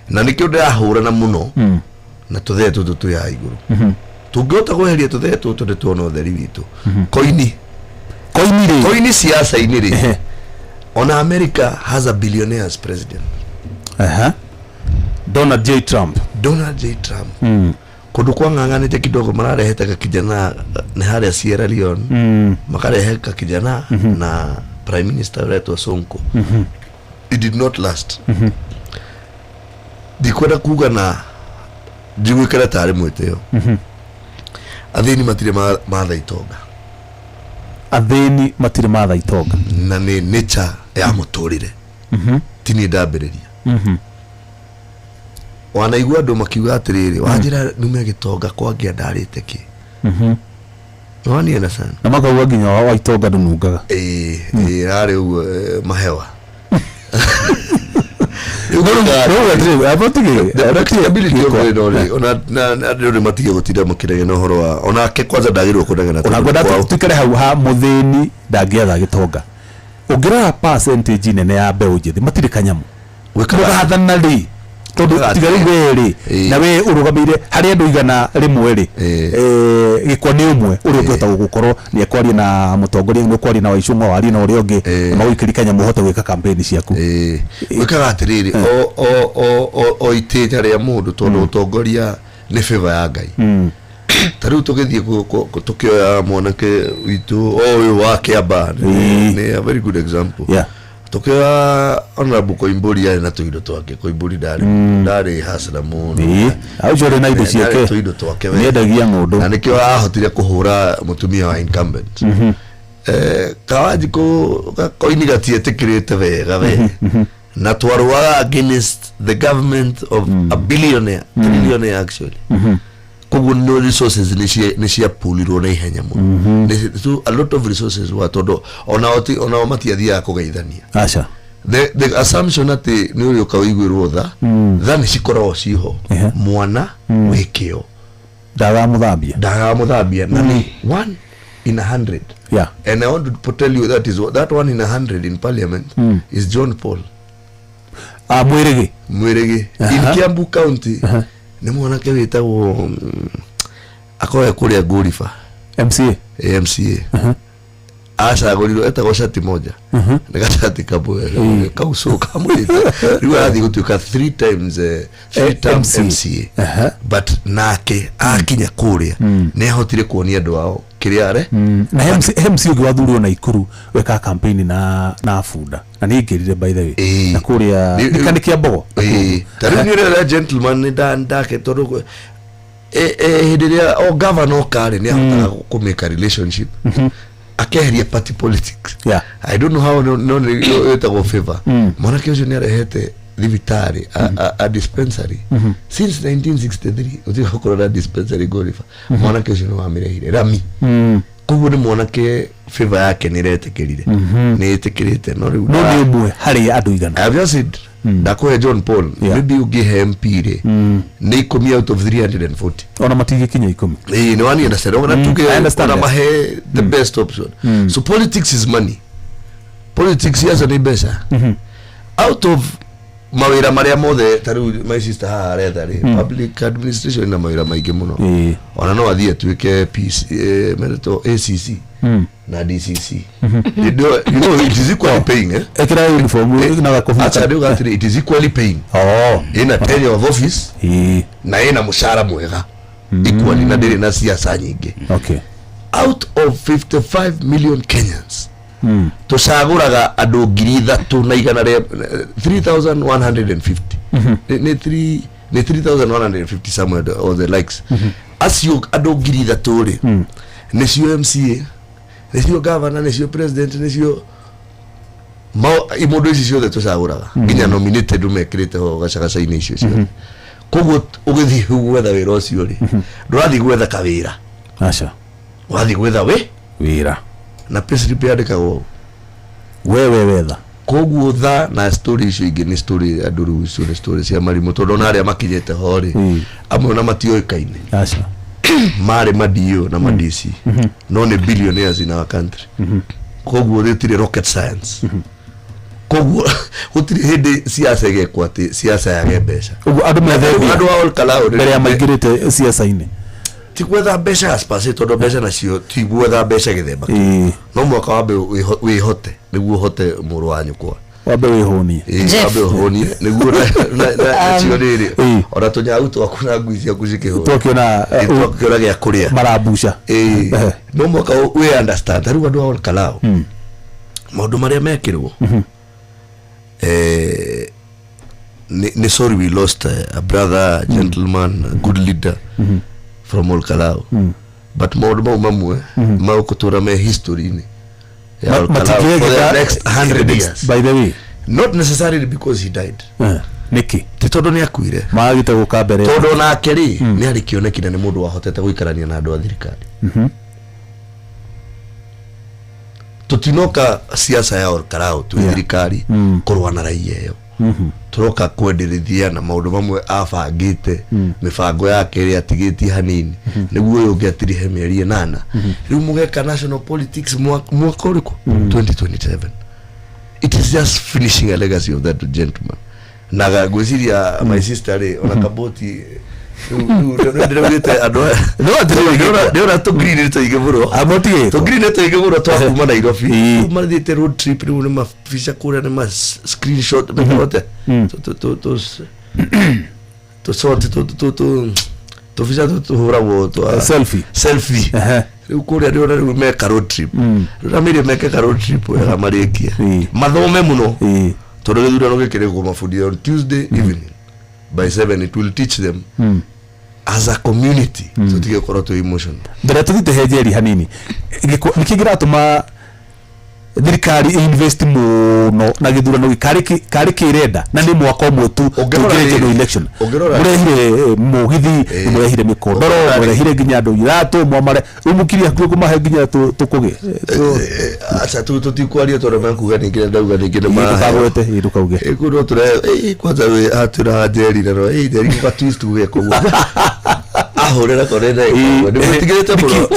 na nĩkĩo ndĩrahũrana mũno na tũthee tũtũ twĩ haha igũrũ. Tũngĩhota kweheria tũthee tũtũ, nĩ tuona ũtheri witũ. Koini. Koini rĩ? Koini siasa-inĩ rĩ, ona America has a billionaire as president. Donald J Trump. Donald J Trump. Kũndũ kwa ng'ang'anĩte kidogo mararehete kakijana nĩ harĩa Sierra Leone, makarehe kakijana na prime minister ũretwo Sonko. It did not last. Ndikwenda kuga na njiguĩkĩre tarĩ mwĩtĩo, athĩni matirĩ matha itonga. Athĩni matirĩ matha itonga. Na nĩ nature ya mũtũrĩre, ti niĩ ndambĩrĩria. Wanaigua andũ makiuga atĩrĩrĩ, wanjĩra nume gĩtonga kwangĩa ndarĩte kĩ nĩwaniena sana. Na makauga nginya wa itonga ndũnungaga. Ĩĩ, ĩĩ, rarĩ ũguo, mahewa. The practicability of it all, ona na andũ nĩ matige gũtinda makĩnegena ũhoro wa onake kwanza ndagĩrĩirwo kũnegena tondũ Ona ngwenda tuikare hau ha mũthĩni ndangĩatha gĩtonga. Ũngĩrora percentage nene ya mbeũ njĩthĩ matirĩ kanyamũ. Mũgathana rĩ? Tondũ Wĩkaga tiga rĩu we rĩ, na we ũrũgamĩire harĩ andũ 100 rĩ, gĩkwa nĩ ũmwe ũrĩa ũngĩhota gũkorwo nĩ ekwaria na mũtongoria, nĩ ũkwaria na Waicũng'wa, warie na ũrĩa ũngĩ, magũikĩri kanyamũ ũhote gwĩka campaign ciaku. Ĩĩ, wĩkaga atĩrĩrĩ, o itĩna rĩa mũndũ, tondũ ũtongoria nĩ favor ya Ngai. Ta rĩu tũgĩthiĩ tũkĩoya mwanake witũ o ũyũ wa Kĩamba, nĩ a very good example. Tũkĩoya Honorable Koimbũri, arĩ na tũindo twake. Koimbũri ndarĩ hasra mũno. Ĩĩ, ũcio ũrĩ na indo Ndarĩ ciake. tũindo twake we. Nĩendagia ng'ũndũ. Na nĩkĩo ahotire kũhũra mũtumia wa incumbent. Kawanjikũ gakoini gatietĩkĩrĩte wega we, na twarũaga against the government of a billionaire, trillionaire actually. Koguo no resources nĩ ciapulirwo na ihenya mũno. So a lot of resources wa tondũ onao matiathiaga kũgeithania. Aca. The assumption atĩ nĩ ũrĩ ũka ũiguĩrwo tha, tha nĩ cikoragwo ciho. Mwana wĩ kĩo Ndagamũthambia. Ndagamũthambia, na nĩ one in a hundred. And I want to tell you that is that one in a hundred in parliament is John Paul. Ah, Mwĩrĩgĩ. Mwĩrĩgĩ in Kiambu County, nĩ mwanake wĩtagwo akoragwo kũrĩa Ngũriba. MCA. AMCA acagũrirwo, etagwo Shati Moja, nĩ gacati kamwe kaucũ kamũrĩte. Rĩu arathiĩ gũtuĩka three times, three times MCA. MCA. But nake akinya kũrĩa nĩ ahotire kuonia andũ ao kĩrĩa are. Na he MC ũngĩ wathurirwo na Ikuru wekaga campaign na bunda na nĩ ingĩrire, by the way. Na kũrĩa nĩ Kĩambogo. Ĩĩ, ta rĩu nĩ ũrĩa gentleman nĩ ndake tondũ hĩndĩ ĩrĩa o governor oka rĩ, nĩ ahotaga kũ make a relationship, akeheria party politics. I don't know how, no nĩ ĩtagwo favor. Mwanake ũcio nĩ arehete Thibitarĩ a dispensary since 1963 gũtirĩ gũkorwo na dispensary Ngoliba. Mwanake ũcio nĩ wamĩrehire rami. Koguo nĩ mwanake, favor yake nĩ ĩretĩkĩrire, nĩ ĩtĩkĩrĩte, no rĩu No nĩ ũmwe harĩ andũ 100. I have just said ndakũhe John Paul. Maybe ũngĩhe MP rĩ, nĩ 10 out of 340. Ona matingĩkinya 10. Ĩĩ, nĩ wani understand ona tuge I understand ona that. mahe the best option. So politics is money, politics yaco nĩ mbeca. Out of mawĩra marĩa mothe, ta rĩu my sister haha aretha rĩ, public administration ina mawĩra maingĩ mũno. Ona no athiĩ atuĩke PC, metwo ACC na DCC. You know it is equally paying, eh? Ĩkĩra uniform na gakobia. Acha, ndiuga atĩrĩ, it is equally paying. Ina tenure of office na ina mũcara mwega equally, na ndĩrĩ na siasa nyingĩ. Out of 55 million Kenyans, tũcagũraga andũ 3,100 rĩa 3150. Nĩ nĩ 3150 somewhere or the likes. Acio andũ 3,000 rĩ, nĩcio MCA, nĩcio governor, nĩcio president, nĩcio imũndũ ici ciothe tũcagũraga, nginya nominated mekĩrĩte ho gacagaca-inĩ icio ciothe. Koguo ũgĩthiĩ gwetha wĩra ũcio rĩ, ndũrathiĩ gwetha kawĩra. Aca. Ũrathiĩ gwetha wĩ wĩra. Na payslip yandĩkagwo. Wewe wetha. Koguo tha na story icio ingĩ nĩ story andũ rĩu, icio nĩ story cia marimũ, tondũ ona arĩa makinyĩte ho rĩ, amwe ona matiũĩkaine. Aca. Marĩ ma-DO na ma-DC, no nĩ billionaires in our country. Koguo gũtirĩ rocket science, koguo gũtirĩ hĩndĩ siasa ĩgekwo atĩ siasa yage mbeca. Ũguo andũ methe mbia. Andũ a Ol Kalou Mbere ya maingĩrĩte siasa-inĩ. Ti gwetha mbeca as per se, tondũ mbeca nacio ti gwetha mbeca gĩthemba kĩu. No mwaka wambe wĩhote nĩguo ũhote mũrũ wa nyũkwa. Wambe wĩhũnie. Jeff. Wambe ũhũnie nĩguo nacio rĩrĩ, ona tũnyau twaku na ngui ciaku cikĩhũna. Twakĩona Twakĩona gĩa kũrĩa. Marambuca. No mwaka wĩ understand ta rĩu andũ a Ol Kalou maũndũ marĩa mekĩrwo, nĩ sorry we lost a brother, a gentleman, a good leader from Ol Kalou, but maũndũ mau mamwe magũtũra me history-inĩ ya Ol Kalou for the next 100 years. By the way, Not necessarily because he died. Nĩkĩ? Ti tondũ nĩ akuire. Magĩte gũka mbere. Tondũ onake rĩ, nĩ arĩ kĩoneki na nĩ mũndũ wahotete gũikarania na andũ a thirikari. Tũtinoka siasa ya Ol Kalou twĩ thirikari kũrũa na raia ĩyo. Tũroka kwenderithia na maũndũ mamwe abangĩte, mĩbango yake ĩrĩa atigĩtie hanini nĩguo ũyũ ũngĩ atirihe mĩeri 8. Rĩu mũgeka national politics mwaka ũrĩkũ? 2027. It is just finishing a legacy of that gentleman. Na ngwĩciria my sister rĩ, ona kaboti ndĩraugĩte andũ aya. No atĩrĩrĩ, Ndĩrona tũ green nĩ tũingĩ mũno. Amotigĩtwo. Tũ green nĩ tũingĩ mũno twa kuma Nairobi. Rĩu mathiĩte road trip, rĩu nĩ mabica kũrĩa, nĩ ma screenshot mekĩrote tũ shot tũbica tũhũragwo twa Selfie. Selfie. Rĩu kũrĩa ndĩrona rĩu meka road trip. Rĩu na mĩrĩ meke ka road trip wega marĩkie, mathome mũno, tondũ gĩthurano gĩkĩ nĩ kũmabundithia. On Tuesday evening by 7, it will teach them as a community. Tũtige gũkorwo twĩ emotional. Mbere tũthiĩte he njeri hanini. Nĩkĩ kĩratũma thirikari invest mũno na gĩthurano gĩkĩ karĩ kĩrenda na nĩ mwaka ũmwe tu Ũngĩrora tũingĩre rĩrĩ, general election? Ũngĩrora Mũrehire mũgithi, mũrehire mĩkondoro, mũrehire nginya andũ iratũ mwamare rĩu mũkirie hakuhĩ kũmahe nginya tũkũgĩ. Aca, tũtikwaria tondũ mekuga ningĩ ndauga ningĩ nĩ maraheo. Ndũkagwete, ĩ, ndũkauge. Kũu no tũre kwanza wĩ hatwĩra njeri na no njeri gũka twist gũgeka ũguo ahũrĩra kore na nĩ mwĩtigĩrĩte mũno.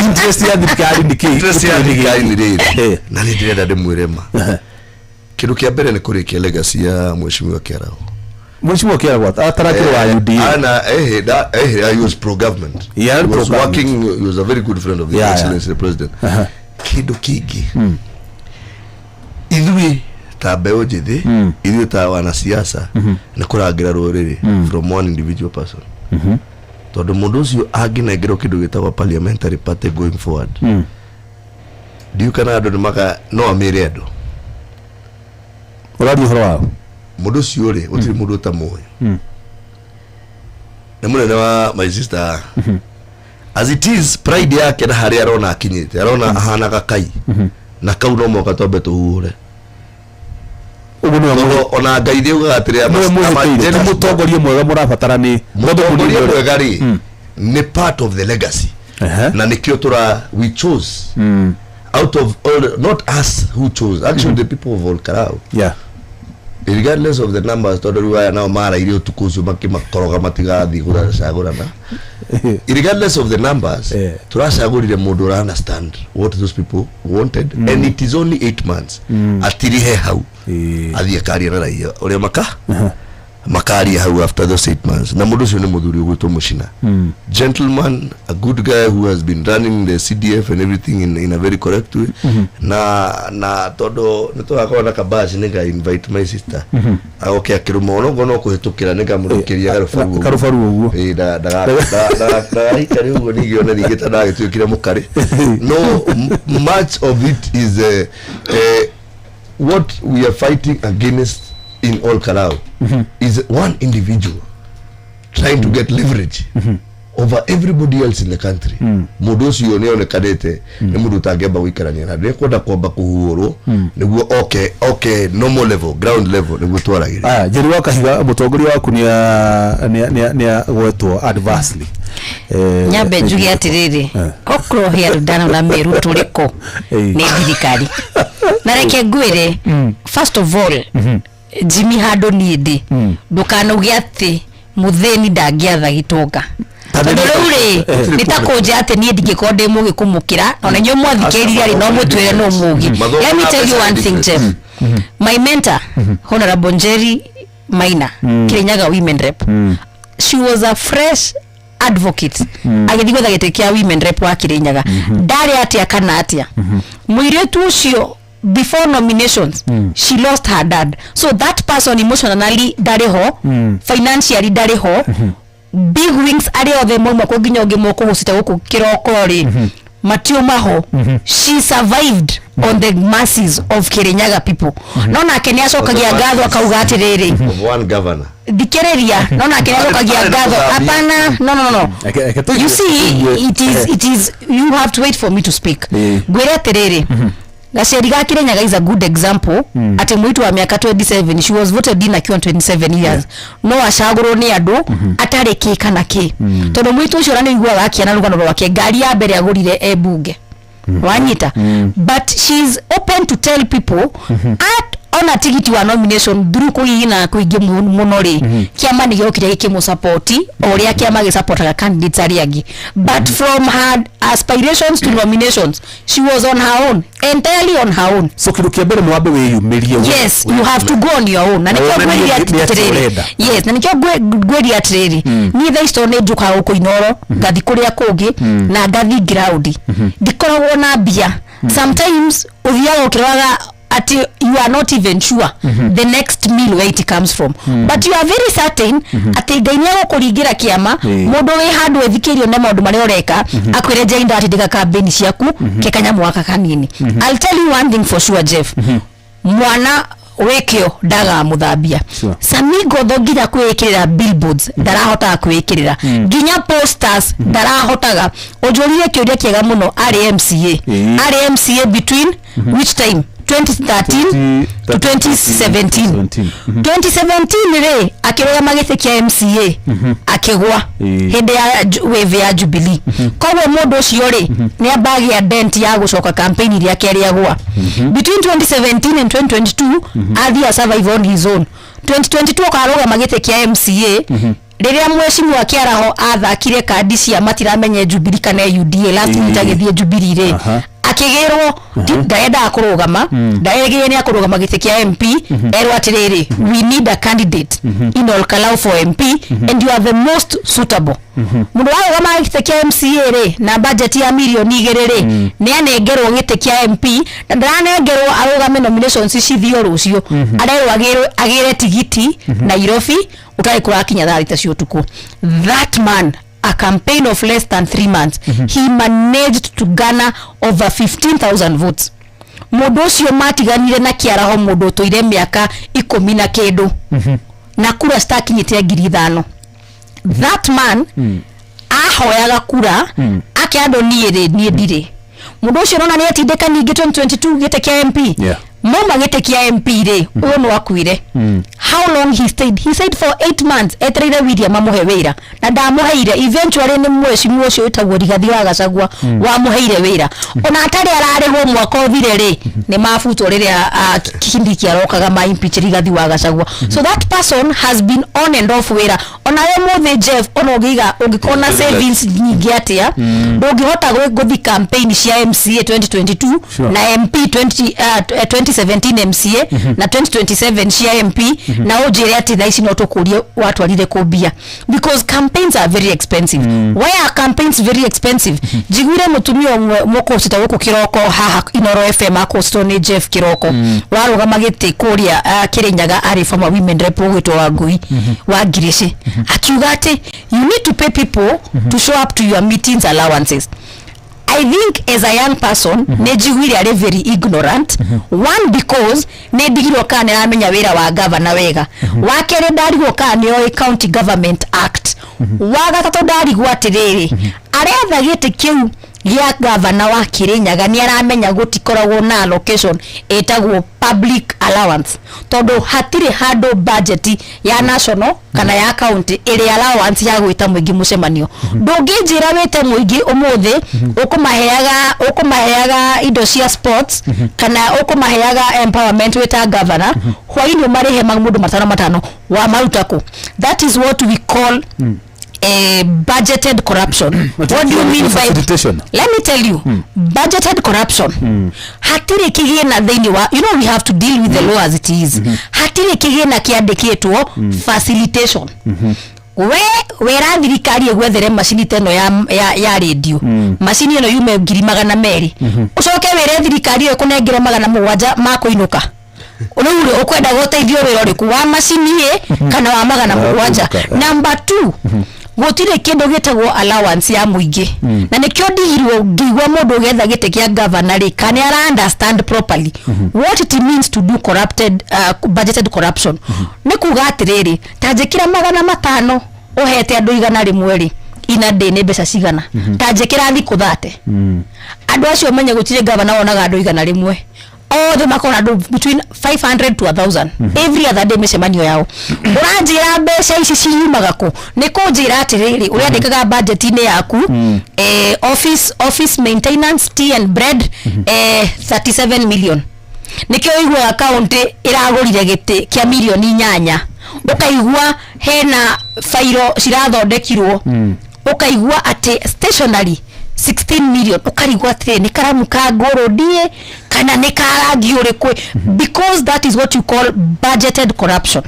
Interest ya thirikari nĩ kĩ? Interest ya thirikari nĩ rĩrĩ, na nĩ ndĩrenda ndĩmwĩre ma, kĩndũ kĩa mbere nĩ kũrĩkia legacy ya mheshimiwa Kĩaraho. Mheshimiwa Kĩaraho atarakĩrĩ wa UDA. Ana da he was pro government. Yeah, He was pro-government. working, he was a very good friend of the Excellency the President. Kĩndũ kĩngĩ, ithuĩ ta mbeũ njĩthĩ, ithuĩ ta wanasiasa, nĩ kũrangĩra rũrĩrĩ from one individual person, tondũ mũndũ ũcio angĩnengerwo kĩndũ gĩtagwo parliamentary party going forward, ndiũ kana andũ nĩ maka no amĩre andũ. Ũraria ũhoro wao. Mũndũ ũcio rĩ, gũtirĩ mũndũ ũtamũĩ, nĩ mũnene wa my sister. As it is, pride yake na harĩa arona akinyĩte, arona ahanaga kai na kau no mwaka twambe tũhuhure. Ũguo nĩwe Tondũ ona Ngai nĩ augaga atĩrĩ, nĩwe mwĩhĩtĩire. ama- Nĩ mũtongoria mwega mũrabatara nĩ mũtongoria mwega rĩ, nĩ part of the legacy. Na nĩkĩo tũra we chose out of all, not us who chose actually, the people of Olkarau, regardless of the numbers, tondũ rĩu aya nao maraire ũtukũ ũcio makĩmakoroga matigathiĩ gũcagũrana, regardless of the numbers, turacagũrire mũndũ ũra understand what those people wanted, and it is only 8 months atirihe hau, athiĩ akaria na raia ũrĩa maka makaria hau after those 8 months. Na mũndũ ũcio nĩ mũthuri ũgwĩtwo Mũcina, gentleman, a good guy who has been running the CDF and everything in a very correct way. Na tondũ nĩ tũgakorwo na kabaci, nĩ nga invite my sister agoke akĩrũma onokorwo no kũhĩtũkĩra, nĩ ngamũrũkĩria garubaru ũguo. Karubaru ũguo. Ĩĩ, ndagaikare ũguo ningĩ ona ningĩ ta ndagĩtuĩkire mũkarĩ. No much of it is what we are fighting against in Ol Kalou is one individual trying to get leverage over everybody else in the country. Mũndũ ũcio nĩ onekanĩte nĩ mũndũ ũtangĩamba gũikarania na nĩ kwenda kwamba kũhuhũrwo nĩguo oke normal level, ground level, nĩguo twaragĩrĩria. Aya, Njeri wa Kahiga, mũtongoria waku nĩ agwetwo adversely. Nyambe njuge atiriri, okorwo he andũ ndanona meru tũrĩkũ nĩ thirikari. Na reke ngwĩre, first of all, Jimmy, handũ niĩ ndĩ, ndũkanauge atĩ mũthĩni ndangĩatha gĩtonga, tondũ rĩu rĩ, nĩ ta kũnjĩra atĩ niĩ ndingĩkorwo ndĩ mũgĩ kũmũkĩra, ona inyuĩ mwathikĩrĩria rĩ, no mũtwĩre no mũgĩ. Mathomo Let me na tell you mbeca one thing, different. Jeff, my mentor, Honorable Njeri Maina, Kirinyaga women rep, she was a fresh advocate agĩthiĩ gwetha gĩtĩ kĩa women rep wa Kirinyaga. Ndarĩ atĩa kana atĩa, mũirĩtu ũcio before nominations she lost her dad, so that person emotionally ndarĩ ho, financially ndarĩ ho. Big wings arĩa othe mauma kũ nginya ũngĩ mũkũhũcite gũkũ kĩroko rĩ, matiuma ho. She survived on the masses of Kirinyaga people. No nake nĩ acokagia ngatho akauga atĩrĩrĩ, of one governor. Thikĩrĩria, no nake nĩ acokagia Arĩ na ngatho. kũthambia. Hapana, no, no, no. Reke You see, it is you have to wait for me to speak. Ngwĩre atĩrĩrĩ, gaceri ga Kirinyaga is a good example atĩ mũitu wa mĩaka 27, she was voted in akiwa 27 years, no acagũrwo nĩ andũ atarĩ kĩ kana kĩ, tondũ mũitu ũcio ona nĩ ũiguaga akĩana rũgano rwake, ngari ya mbere agũrire e bunge, wanyita? But she is open to tell people at ona tigiti wa nomination through kũgigina kũingĩ mũno rĩ, kĩama nĩ gĩokire gĩkĩmũsapoti o ũrĩa kĩama gĩsapotaga candidates arĩa angĩ. But from her aspirations to nominations, she was on her own, entirely on her own. So kĩndũ kĩa mbere nĩ wambe wĩyumĩrie Yes, you have to go on your own, na nĩkĩo wonanie ngwĩrire nĩ atĩ atĩrĩrĩ ũrenda. Yes, na nĩkĩo ngwĩrire atĩrĩrĩ, niĩ thaa ici tondũ nĩ njũkaga gũkũ Inoro, ngathi kũrĩa kũngĩ na ngathi ground, ndikoragwo na mbia. Sometimes ũthiaga ũkĩroraga atĩ you are not even sure the next meal, where it comes from, but you are very certain atĩ Ngai nĩ egũkũringĩra kĩama, mũndũ wĩ handũ ethikĩirio nĩ maũndũ marĩa ũreka, akwĩre Njeri ndatindĩka kambĩni ciaku ke kanyamũ gaka kanini. I'll tell you one thing for sure, Jeff, mwana wĩkĩo ndagaga mũthambia. Sami Ngotho nginya kwĩĩkĩrĩra billboards ndarahotaga, kwĩĩkĩrĩra nginya posters ndarahotaga. Ũnjũrire kĩũria kĩega mũno, arĩ MCA, arĩ MCA between which time? 2013 to 2017. 2017 rĩ, akĩrũgama gĩtĩ kĩa MCA, akĩgwa hĩndĩ ya wave ya Jubilee. Koguo mũndũ ũcio rĩ, nĩ ambagĩa dent ya gũcoka campaign iria kerĩ agwa. Between 2017 and 2022 athiĩ a survive on his own. 2022 akarũgama gĩtĩ kĩa MCA rĩrĩa mheshimiwa Kĩaraho athakire kandi cia matiramenye Jubilee kana UDA, last minute agĩthiĩ Jubilee rĩ, akĩgĩrwo ndarendaga kũrũgama, ndaregire nĩ akũrũgama gĩtĩ kĩa MP, erwo atĩrĩrĩ, "We need a candidate in Olkalau for MP and you are the most suitable." Mũndũ warũgama gĩtĩ kĩa MCA rĩ, na budget ya mirioni 2 rĩ, nĩ anengerwo gĩtĩ kĩa MP, na ndaranengerwo arũgame nominations cithio rũciũ, arerwo agĩre tigiti Nairobi ũtarĩ kũrakinya thaa 6 cia ũtukũ. That man, a campaign of less than 3 months, he managed to garner over 15,000 votes. Mũndũ ũcio matiganire na kĩaraho, mũndũ ũtũire mĩaka 10 na kĩndũ na kura citakinyĩte 5,000. That man ahoyaga kura ake andũ. Niĩ rĩ, niĩ ndirĩ mũndũ ũcio. Nona nĩ atindĩka ningĩ 2022 gĩtĩ kĩa MP. Mauma gĩtĩ kĩa MP rĩ, ũyũ nĩ wakuire. How long he stayed? He stayed for 8 months etereire William amũhe wĩra na ndamũheire. Eventually nĩ mheshimiwa ũcio wĩtagwo Rigathi wa Gachagua wamũheire wĩra, ona atarĩ ararĩhwo mwaka ũthire rĩ, nĩ mabutwo rĩrĩa Kindiki arokaga ma impeach Rigathi wa Gachagua. So that person has been on and off wĩra. Onawe mũthĩ Jeff, ona ũngĩiga, ũngĩkorwo na savings nyingĩ atĩa, ndũngĩhota gũthi campaign cia MCA 2022 na MP 20, 2017 MCA na 2027 cia MP na ũnjĩre atĩ thaa ici no tũkũrie watwarire kũ mbia, because campaigns are very expensive. Why are campaigns very expensive? Njiguire mũtumia ũmwe mũkũcita gũkũ kĩroko haha Inoro FM, akũcitwo nĩ Jeff kĩroko, warũgama gĩtĩ kũrĩa Kĩrĩnyaga, arĩ former women rep ũgwĩtwo Wangui wa Ngirici, akiuga atĩ you need to pay people to show up to your meetings, allowances. I think as a young person nĩ njiguire arĩ very ignorant. One, because nĩ ndigirwo kana nĩ aramenya wĩra wa gavana wega. Wa kerĩ, ndarigwo kana nĩ oĩ County Government Act. Wa gatatũ, ndarigwo atĩrĩrĩ, aretha gĩtĩ kĩu gĩa gavana wa Kirinyaga, nĩ aramenya gũtikoragwo na allocation ĩtagwo public allowance, tondũ hatirĩ handũ budget ya national kana ya county ĩrĩ allowance ya gwĩta mũingĩ mũcemanio. Ndũngĩnjĩra wĩte mũingĩ ũmũthĩ ũkũmaheaga indo cia sports kana ũkũmaheaga empowerment wĩta governor, hwainĩ ũmarĩhe mũndũ matano matano, wamaruta kũ? That is what we call budgeted corruption. But What do you mean by facilitation? Let me tell you, budgeted corruption, hatirĩ kĩgĩna thĩinĩ wa, you know, we have to deal with the law as it is. Hatirĩ kĩgĩna kĩandĩkĩtwo facilitation. We wera thirikari ĩgwethere macini ta ĩno ya radio, macini ĩno yume 200,000, ũcoke wĩre thirikari ĩyo ĩkũnengere 700 ma kũinũka. Rĩu rĩ, ũkwenda gũteithio wĩra ũrĩkũ, wa macini ĩ kana wa magana Wa mũgwanja? kũinũka. Number two, gũtirĩ kĩndũ gĩtagwo allowance ya mũingĩ, na nĩkĩo ndigirwo ngĩigua mũndũ ũgetha gĩtĩ kĩa governor rĩ, kana ara understand properly what it means to do corrupted budgeted corruption. Nĩ kuga atĩrĩrĩ, ta njĩkĩra 500 ũhete andũ 100 rĩ, ina ndĩ nĩ mbeca cigana? Ta njĩkĩra thikũ 30, andũ acio menye gũtirĩ gavana wonaga andũ 100, othe makona andũ between 500 to 1000 every other day mĩcemanio yao. Ũranjĩra mbeca ici ciumaga kũ? Nĩ kũnjĩra atĩrĩrĩ, ũrĩandĩkaga budget-inĩ yaku office maintenance, tea and bread, 37 million. Nĩkĩo ũiguaga kaunti ĩragũrire gĩtĩ kĩa mirioni 8, ũkaigua hena bairo cirathondekirwo, ũkaigua atĩ stationary 16 million, ũkarigwo atĩrĩ, nĩ karamu ka ngũrũ ndiĩ kana nĩ ka rangi ũrĩkũ? Because that is what you call budgeted corruption.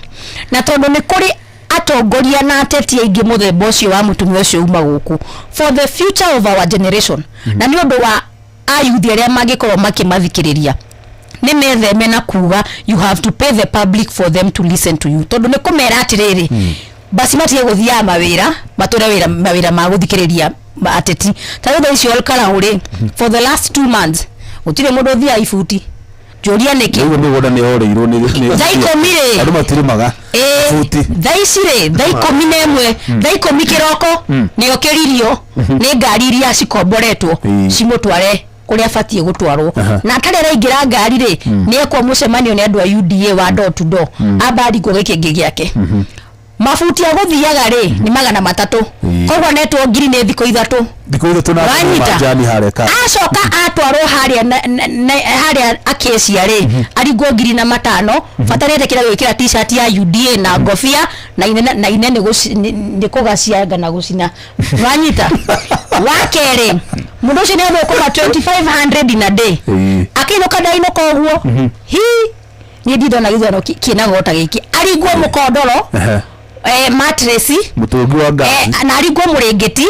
Na tondũ nĩ kũrĩ atongoria na ateti aingĩ mũthemba ũcio wa mũtumia ũcio uma gũkũ, for the future of our generation na nĩ ũndũ wa ayuthi arĩa mangĩkorwo makĩmathikĩrĩria, nĩ metheme na kuga you have to pay the public for them to listen to you, tondũ nĩ kũmera atĩrĩrĩ, basi matige gũthiaga mawĩra matũre wĩra mawĩra ma gũthikĩrĩria ateti. Ta rĩu thaa ici Olkarau rĩ, for the last 2 months gũtirĩ mũndũ ũthiaga ibuti. Njũria nĩkĩ. Rĩu mĩgũnda nĩ yorĩirwo nĩ Thaa 10 rĩ. Andũ matirĩmaga. Buti. Thaa ici rĩ, thaa 11, thaa 10 kĩroko nĩo kĩririo nĩ ngari iria cikomboretwo cimũtware kũrĩa abatiĩ gũtwarwo. Na atarĩ araingĩra ngari rĩ, nĩ ekwo mũcemanio nĩ andũ a UDA wa door to door, amba aringwo gĩkĩngĩ gĩake. Mabuti a gũthiaga rĩ nĩ 300. Koguo netwo ngiri nĩ thikũ 3. Thikũ 3 na Wanyita? majani harĩa ka Acoka atwarwo harĩa harĩa acacia rĩ, aringwo ngiri na matano, bata nĩetĩkĩra gwĩkĩra T-shirt ya UDA na ngobia na ine na ine nĩ kũgacianga na gũcina. Wanyita? Wa kerĩ, mũndũ ũcio nĩ athũkũma 2500 in a day, akĩinũka ndainũka ũguo. Hi, niĩ ndindona gĩthurano kĩna gota gĩkĩ. Aringwo mũkondoro, mattress, mũtũngi wa ngari, na aringwo mũrĩngĩti,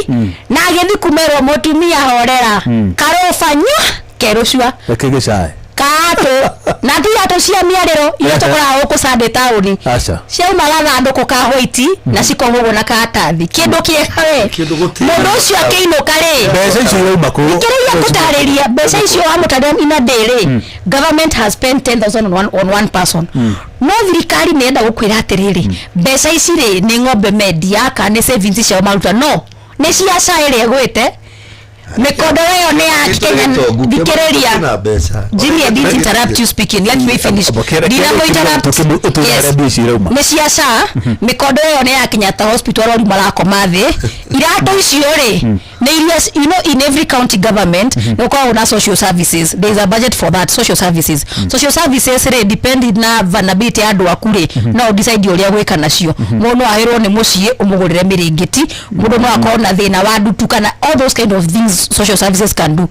na agĩthi kumerwo, mũtumia horera, karũba nyua kerũcua. Reke gĩcae. Katũ na ti iratũ cia mĩarĩro iria tũkoraga gũkũ Sunday taũni. Aca. Ciauma gathandũkũ ka white na cikohũgwo na karatathi, kĩndũ kĩega we. Kĩndũ gũtirĩ. Mũndũ ũcio akĩinũka rĩ, Mbeca icio irauma kũ? Kĩrĩa ngũtarĩria, mbeca icio wamũtarĩria in a day rĩ, government has spent 10,000 on one person. No thirikari nĩ enda gũkwĩra atĩrĩrĩ, mbeca ici rĩ, nĩ ng'ombe mendia kana nĩ savings ciao maruta? No nĩ cia SHA ĩrĩa ĩgwĩte. Mĩkondoro ĩyo nĩ ya Kenya. Thikĩrĩria. Na mbeca. Jimmy, I didn't interrupt you speaking. Let me finish. Ndinamũ interrupt. Yes. Mbia ici irauma. Nĩ cia SHA. Mĩkondo ĩyo nĩ ya Kenyatta Hospital, arwaru marakoma thĩ. Iratũ icio rĩ, nĩ iria, in every county government nĩ gũkoragwo na social services. There is a budget for that social services. Social services rĩ, depend na vulnerability ya andũ aku rĩ, no decide ũrĩa gwĩka nacio. Mũndũ no ahĩrwo nĩ mũciĩ, ũmũgũrĩre mĩrĩngĩti. Mũndũ no akorwo na thĩna wa ndutu kana all those kind of things social services can do.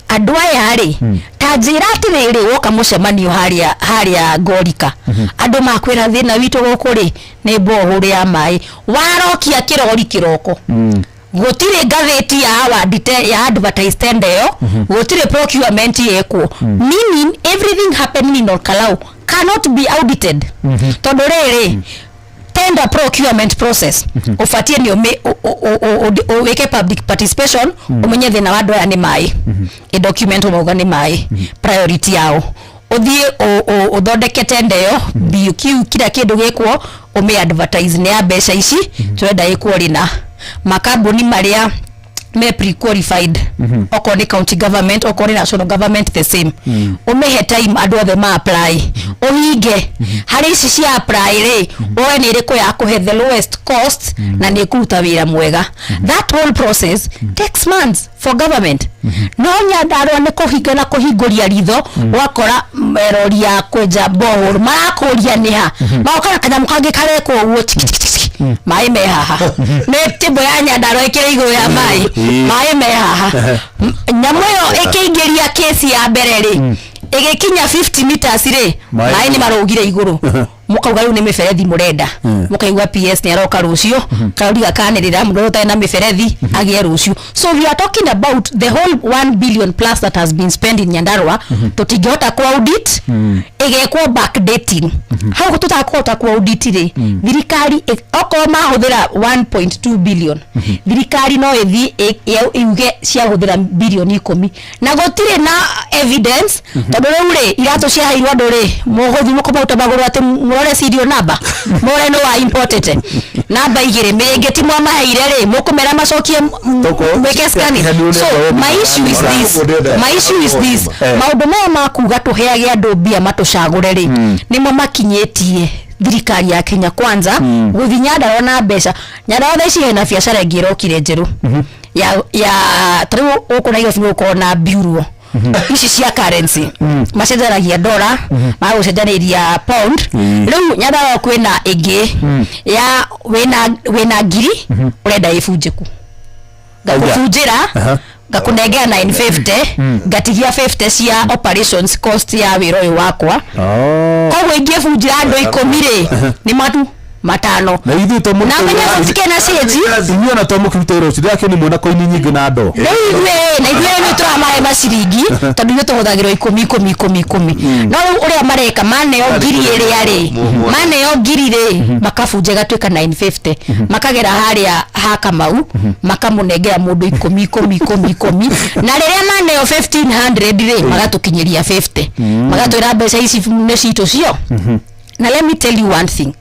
Andũ aya rĩ, ta njĩra atĩrĩrĩ, woka mũcemanio harĩa Ngorika, andũ makwĩra thĩna witũ gũkũ rĩ nĩ borehole ya maĩ. Warokia kĩrori kĩroko, gũtirĩ ngathĩti ya award ya advertise tender ĩyo, gũtirĩ procurement yekwo, meaning everything happening in Olkalau cannot be audited, tondũ rĩrĩ, tender procurement process ũbatiĩ nĩ wĩke public participation, ũmenye thĩna wa andũ aya nĩ maĩ, ĩ document ũmauga nĩ maĩ priority yao, ũthiĩ ũthondeke tender ĩyo, BQ kila kĩndũ gĩkwo, ũmĩ advertise nĩ ya mbeca ici tũrenda ĩkwo rĩna makambuni marĩa me pre-qualified, okorwo nĩ county government, okorwo nĩ national government, the same. Ũmĩhe time andũ othe ma apply, ũhinge harĩ ici cia apply rĩ, woe nĩ ĩrĩkũ ya kũhe the lowest cost na nĩ ĩkũruta wĩra mwega. That whole process takes months for government. No Nyandarua nĩ kũhinga na kũhingũria ritho, ũgakora rori ya kwenja borehole marakũria nĩ ha, magoka na kanyamũ kangĩ karekwo ũguo, tiki tiki tiki, maĩ me haha. Nĩ tĩmbo ya Nyandarua ĩkĩrĩ igũrũ ya maĩ, maĩ me haha. Nyamũ ĩyo ĩkĩingĩria kesi ya mbere rĩ, ĩgĩkinya 50 meters rĩ, Maĩ- maĩ nĩ marũgire igũrũ. Mũkauga rĩu nĩ mĩberethi mũrenda, mũkaigua PS nĩ aroka rũciũ, karori gakanĩrĩra mũndũ ũrĩa ũtarĩ na mĩberethi agĩe rũciũ. So we are talking about the whole 1 billion plus that has been spent in Nyandarua. Tũtingĩhota ku audit, ĩgekwo backdating. Hau tũtakũhota ku audit rĩ, thirikari okorwo mahũthĩra 1.2 billion, thirikari no ĩthiĩ yuge ciahũthĩra bilioni 10 na gũtirĩ na evidence, tondũ rĩu rĩ, iratũ ciaheirwo andũ rĩ, mũgũthiĩ mũkũmauta magũrũ atĩ mũrore serial number, mũrore nĩ wa imported namba igĩrĩ. Mĩrĩngĩti mwamaheire rĩ, mũkũmera macokie mwĩke scanning. So my issue is this, my issue is this: maũndũ maya ma kuga tũheage andũ mbia matũcagũre rĩ, nĩmo makinyĩtie thirikari ya Kenya Kwanza gũthiĩ Nyandarua na mbeca. Nyandarua thaa ici hena biacara ĩngĩ ĩrokire njerũ ya tarĩu gũkũ Nairobi gũkorwo na bureau ici cia currency, macenjanagia dola, magũcenjanĩria pound. Rĩu Nyandarua kwĩna ĩngĩ ya wĩna ngiri ũrenda ĩbunjĩku, ngakũbunjĩra, ngakũnengera 950, ngatigia 50 cia operations cost ya wĩra ũyũ wakwa. Koguo ingĩbunjĩra andũ 10 rĩ, nĩ matu matano. Na ithuĩ to Na menye gũtikĩ na cĩnji. Inyuĩ ona to mũkĩruta wĩra ũcio, ndĩrakĩona mwĩna koini nyingĩ na ndoo. Rĩu ithuĩ na ithuĩ nĩ tũramahe maciringi, tondũ ithuĩ tũhũthagĩrwo ikũmi ikũmi ikũmi ikũmi. No rĩu ũrĩa mareka, maneo ngiri ĩrĩa rĩ, maneo ngiri rĩ, makabunja ĩgatuĩka 950, makagera harĩa ha Kamau, makamũnengera mũndũ ikũmi ikũmi ikũmi ikũmi, na rĩrĩa maneo 1500 rĩ, magatũkinyĩria 50, magatwĩra mbeca ici nĩ citũ cio. Na let me tell you one thing,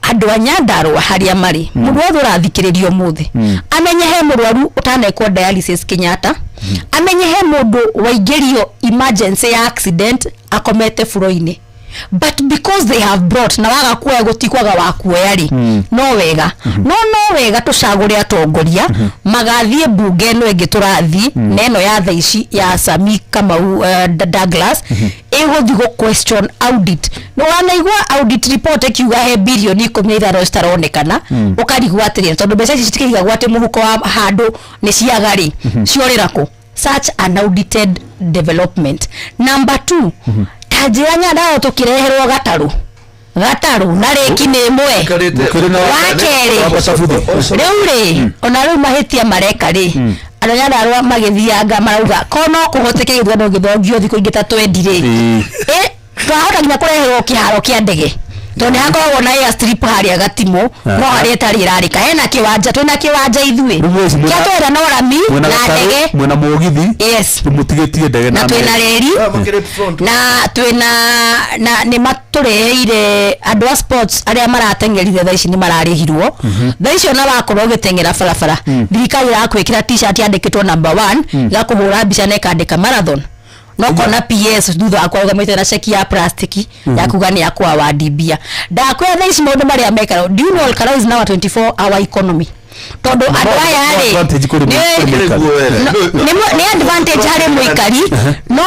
andũ a Nyandarũa harĩa marĩ, mũndũ wothe ũrathikĩrĩria ũmũthĩ amenye he mũrwaru ũtanekwo dialysis Kenyatta, amenye he mũndũ waingĩrio emergency ya accident akomete buro-inĩ, but because they have brought na waga kuoya gũtikwaga wa kuoya rĩ, no wega no wega tũcagũre atongoria magathiĩ mbunge ĩno ĩngĩ tũrathiĩ na ĩno ya thaa ici ya Sami Kamau Douglas ĩgũthiĩ gũ question audit. Nĩ wanaigua audit report ĩkiuga he bilioni 15 citaronekana, ũkarigwo atĩrĩrĩ, tondũ mbeca ici citikĩigagwo atĩ mũhuko wa handũ nĩ ciaga rĩ, ciorĩra kũ? Such an audited development. Number two, ta njĩra Nyandarua tũkĩreherwo gatarũ na rĩki nĩ ĩmwe. Mũkĩrĩ na Wa kerĩ, Wamba buthi. Rĩu rĩ, ona rĩu mahĩtia mareka rĩ, andũ a Nyandarua magĩthianga marauga ko no kũhoteke gĩthurano gĩthongio thikũ ingĩ ta 20 rĩ, twahota nginya kũreherwo kĩharo kĩa ndege. Tondũ nĩ hakoragwo na airstrip harĩa Gatimũ, no harĩa ĩtarĩ ĩrarĩka hena kĩwanja, twĩna kĩwanja ithuĩ. Rĩu ici Kĩa twĩna no rami mwĩna na gatarũ, ndege. mwĩna mũgithi. Yes. Mũtigĩtie ndege. Na twĩna reri. Ah, makĩrĩ front. Na twĩna na nĩ matũreheire andũ a sports arĩa marateng'erire, thaa ici nĩ mararĩhirwo. Thaa ici ona wakorwo ũgĩteng'era barabara, thirikari ĩrakwĩkĩra T-shirt yandĩkĩtwo number one, ĩgakũhũra mbica na ĩkandĩka marathon, no kona PS thutha wakwa arũgamĩte na ceki ya plastiki ya kuga nĩ akwa wandi mbia. Ndakwĩra thaa ici maũndũ marĩa mekara, do you know Olkalau is now a 24 hour economy? Tondũ andũ aya rĩ, Advantage kũrĩ kũrĩ mũikari. Nĩguo wega. Nĩ advantage harĩ mũikari, no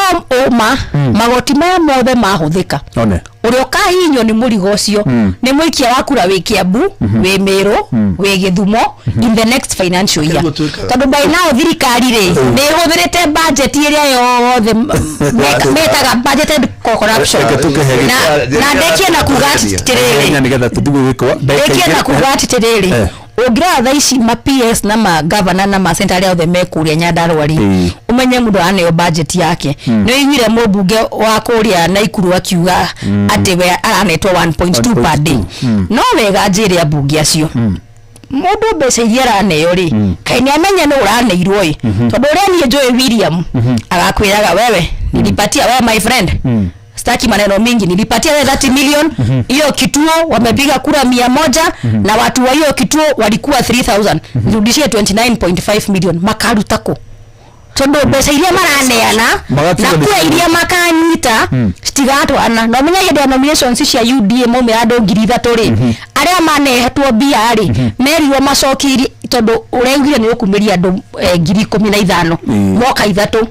ũma magoti maya mothe mahũthĩka, One. ũrĩa ũkahihinywo nĩ mũrigo ũcio nĩ mũikia wa kura wĩ Kiambu, wĩ Mĩrũ, wĩ Gĩthumo in the next financial year. Nĩguo twĩkaga. Tondũ by now thirikari rĩ, nĩ ĩhũthĩrĩte budget ĩrĩa yothe metaga budgeted corruption. Reke tũkĩhe Na ndekie na kuga atĩrĩrĩ, Kenya nĩgetha tũthiĩ gwĩkwo ndekie na kuga atĩrĩrĩ, ũngĩrora thaa ici ma PS na ma governor na ma senator arĩa othe me kũrĩa Nyandarua rĩ, ũmenye mũndũ araneo budget yake. Nĩ ũiguire mũmbunge wa kũrĩa Naikuru akiuga atĩ we aranetwo 1.2 per day. No wega njĩre ambunge acio, mũndũ mbeca iria araneo rĩ, kaĩ nĩ amenye nĩ ũraneirwo ĩ? Tondũ ũrĩa niĩ njũĩ William agakwĩraga, "Wewe nilipatia wewe, my friend, sitaki maneno mingi, nilipatia wewe 30 million. Hiyo kituo wamepiga kura 100 na watu wa hiyo kituo walikuwa 3000, nirudishie 29.5 million." Makaruta kũ? Tondũ mbeca iria maraneana Magakiuga na nĩ kura iria makanyita citigatwarana. Na ũmenye hĩndĩ ya nominations cia UDA maumĩra andũ 3000 rĩ, arĩa manehetwo mbia rĩ, merirwo macokie, tondũ ũraugire nĩ ũkumĩria andũ 15,000, moka ithatũ.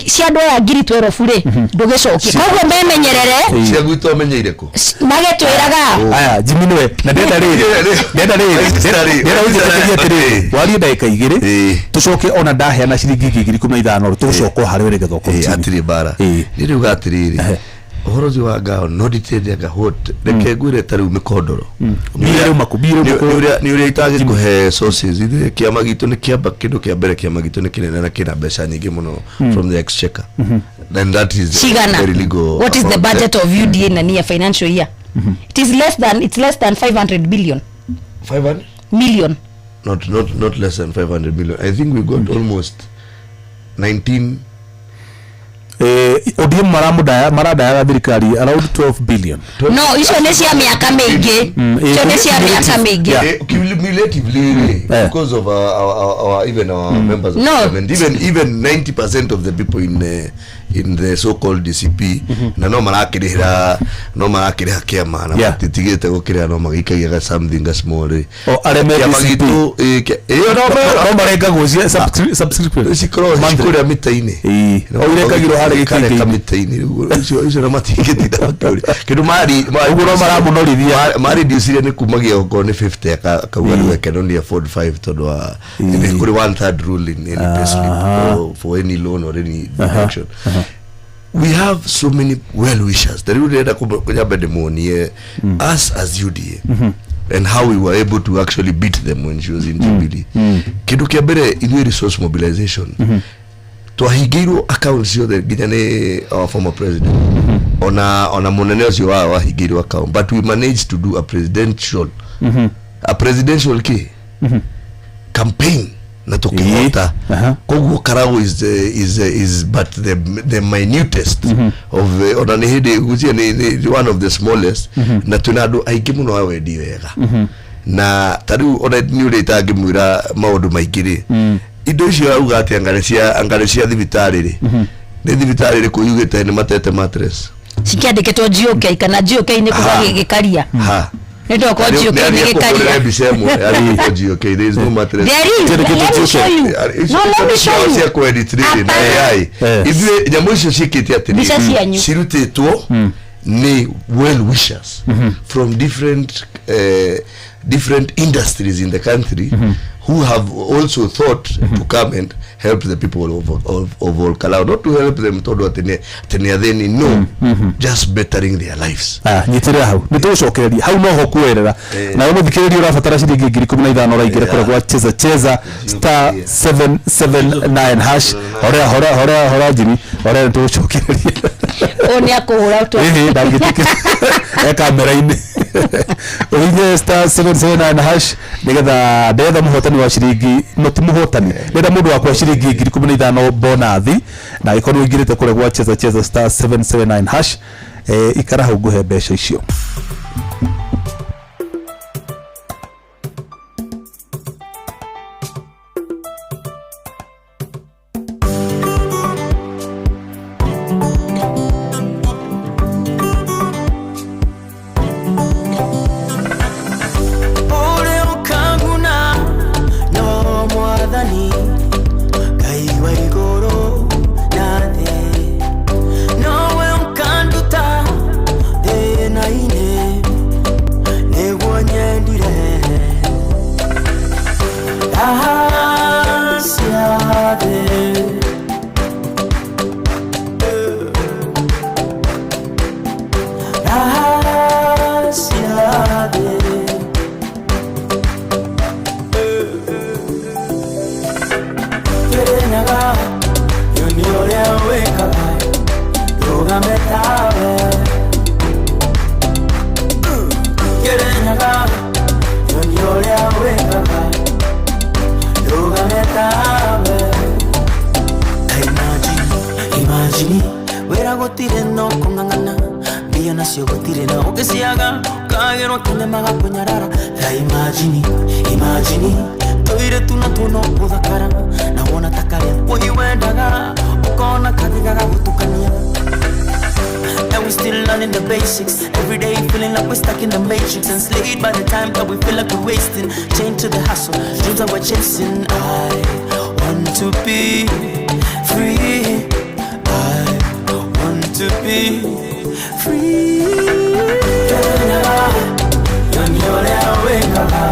Cia andũ aya 12,000 rĩ, ndũgĩcokie. Koguo memenyerere. Cia gwitũ amenyeire kũ? Magĩtwĩraga. Aya, Jimmy, nĩwe na ndenda rĩrĩ, ndenda rĩrĩ, ndenda ũnjĩtĩkĩrie atĩrĩrĩ, warie ndagĩka 2, tũcoke ona ndaheana ciringi 15,000 rĩ, tũgũcoka o harĩ we nĩgetha ũcontinue. Hatirĩ mbara. Nĩ rĩu atĩrĩrĩ, ũhoro ũcio wa ngao no nditĩendaga what, reke ngwĩre, ta rĩu mĩkondoro. Mbia rĩu maku, mbia rĩu maku. Nĩ ũrĩa itangĩkũhe sources. Ithuĩ kĩama gitũ nĩ kĩamba, kĩndũ kĩa mbere, kĩama gitũ nĩ kĩnene na kĩna mbeca nyingĩ mũno from the exchequer, and that is Cigana? very legal What is the about budget of UDA na near financial year? It is less than it's less than 500 billion. 500 Million. Not less than 500 million. I think we got almost 19. ODM maramũdaya, maradayaga thirikari around 12 billion. No, icio nĩ cia mĩaka mĩingĩ. Icio nĩ cia mĩaka mĩingĩ. Cumulatively, because of our even our members of No. parliament, even 90% of the people in the so-called DCP, na no marakĩrĩha kĩama na matitigĩte gũkĩrĩha, no magĩikagia something a small rĩ. O arĩa me Kĩama DCP. gitũ, ĩyo no no marengagwo cia subscription. Cikoragwo Monthly. cikũrĩa mĩtĩ-inĩ. O irekagirwo harĩa Kareka gĩkĩngĩ-inĩ. mĩtĩ-inĩ rĩu icio na matingĩtinda makĩũria kĩndũ mari Ũguo no maramũnorithia. Mariducirie nĩ kumagia okorwo nĩ 50, akauga rĩu I can only afford 5, tondũ wa nĩ kũrĩ one third rule in any payslip for any loan or any deduction. We have so many well wishers. Ta rĩu ndĩrenda kũnyambe ndĩmuonie us as UDA and how we were able to actually beat them when she was in Jubilee. Kĩndũ kĩa mbere, ithuĩ resource mobilization, twahingĩirwo accounts ciothe nginya nĩ our former president, ona mũnene ũcio wao wahingĩirwo account, but we managed to do a presidential kĩ campaign na tukihota. Koguo Karau is but the minutest of the, ona nĩ hĩndĩ gucia nĩ one of the smallest, na twĩna andũ aingĩ mũno a wendi wega. Na ta rĩu ona nĩ ũrĩa itangĩmwĩra maũndũ maingĩ rĩ, indo icio auga atĩ angarĩ cia thibitarĩ rĩ, nĩ thibitarĩ ĩrĩkũ yugĩte nĩ matete mattress? Cikĩandĩkĩtwo GOK kana GOK nĩ kuga gĩkaria. Ha. Nĩ ndokorwo GOK nĩ gĩkaria. Mbica ĩmwe yandĩkĩtwo GOK, there is no mattress. There is. Let me show you. No, let me show you. Cia kũedit rĩrĩ na Hapana. AI. Ithuĩ nyamũ icio ciĩkĩte Mbica atĩrĩrĩ, cianyu. cirutĩtwo nĩ well wishers from different industries in the country who have also thought to come and help the people of Olkalau, not to help them tondũ atĩ nĩ athĩni, no, just bettering their lives. Aya, nyitĩrĩra hau, nĩ tũgũcokereria hau noho kuerera. Nawe mũthikĩrĩria ũrabatara ciringi 15,000, ũraingĩra kũrĩa gwa Cheza Cheza, *779#. Horea, horea, horea, horea, Jimmy, horea, nĩ tũgũcokereria. Ũyũ nĩ akũhũra tu. Ĩhĩ, ndangĩtĩkĩra e kamera-inĩ. Ũhihinye star 779 hash nĩgetha ndetha mũhotani wa ciringi, no ti mũhotani, ndetha mũndũ wakwa ciringi 15,000 bonathi, na angĩkorwo nĩ ũingĩrĩte kũrĩa gwa cheza cheza star 779 hash, ikara hau ngũhe mbeca icio. Ũrĩa ũkanguna no mwathani Ngai wa igũrũ na thĩ, nowe ũkanduta thĩna-inĩ nĩguo nyendire raha cia thĩ. Raha cia thĩ. Kirinyaga nyoni ũrĩa wĩkaga ndũgame tawe. Kirinyaga nyoni ũrĩa wĩkaga ndũgame tawe. Imagine, imagine wĩra gũtirĩ no kũng'ang'ana, mbia nacio gũtirĩ na ũngĩciaga ũkagĩrwo kene magakũnyarara. Ta imagine, imagine tũirĩtu natuo no gũthakara, na wona ta karĩa wũi wendaga ũkona kangĩ gagagũtukania. And we still learning the basics. Every day feeling like we're stuck in the matrix, enslaved by the time that we feel like we're wasting. Chained to the hustle, dreams that we're chasing. I want to be free. I want to be free. Kirinyaga, nyoni ũrĩa wĩkaga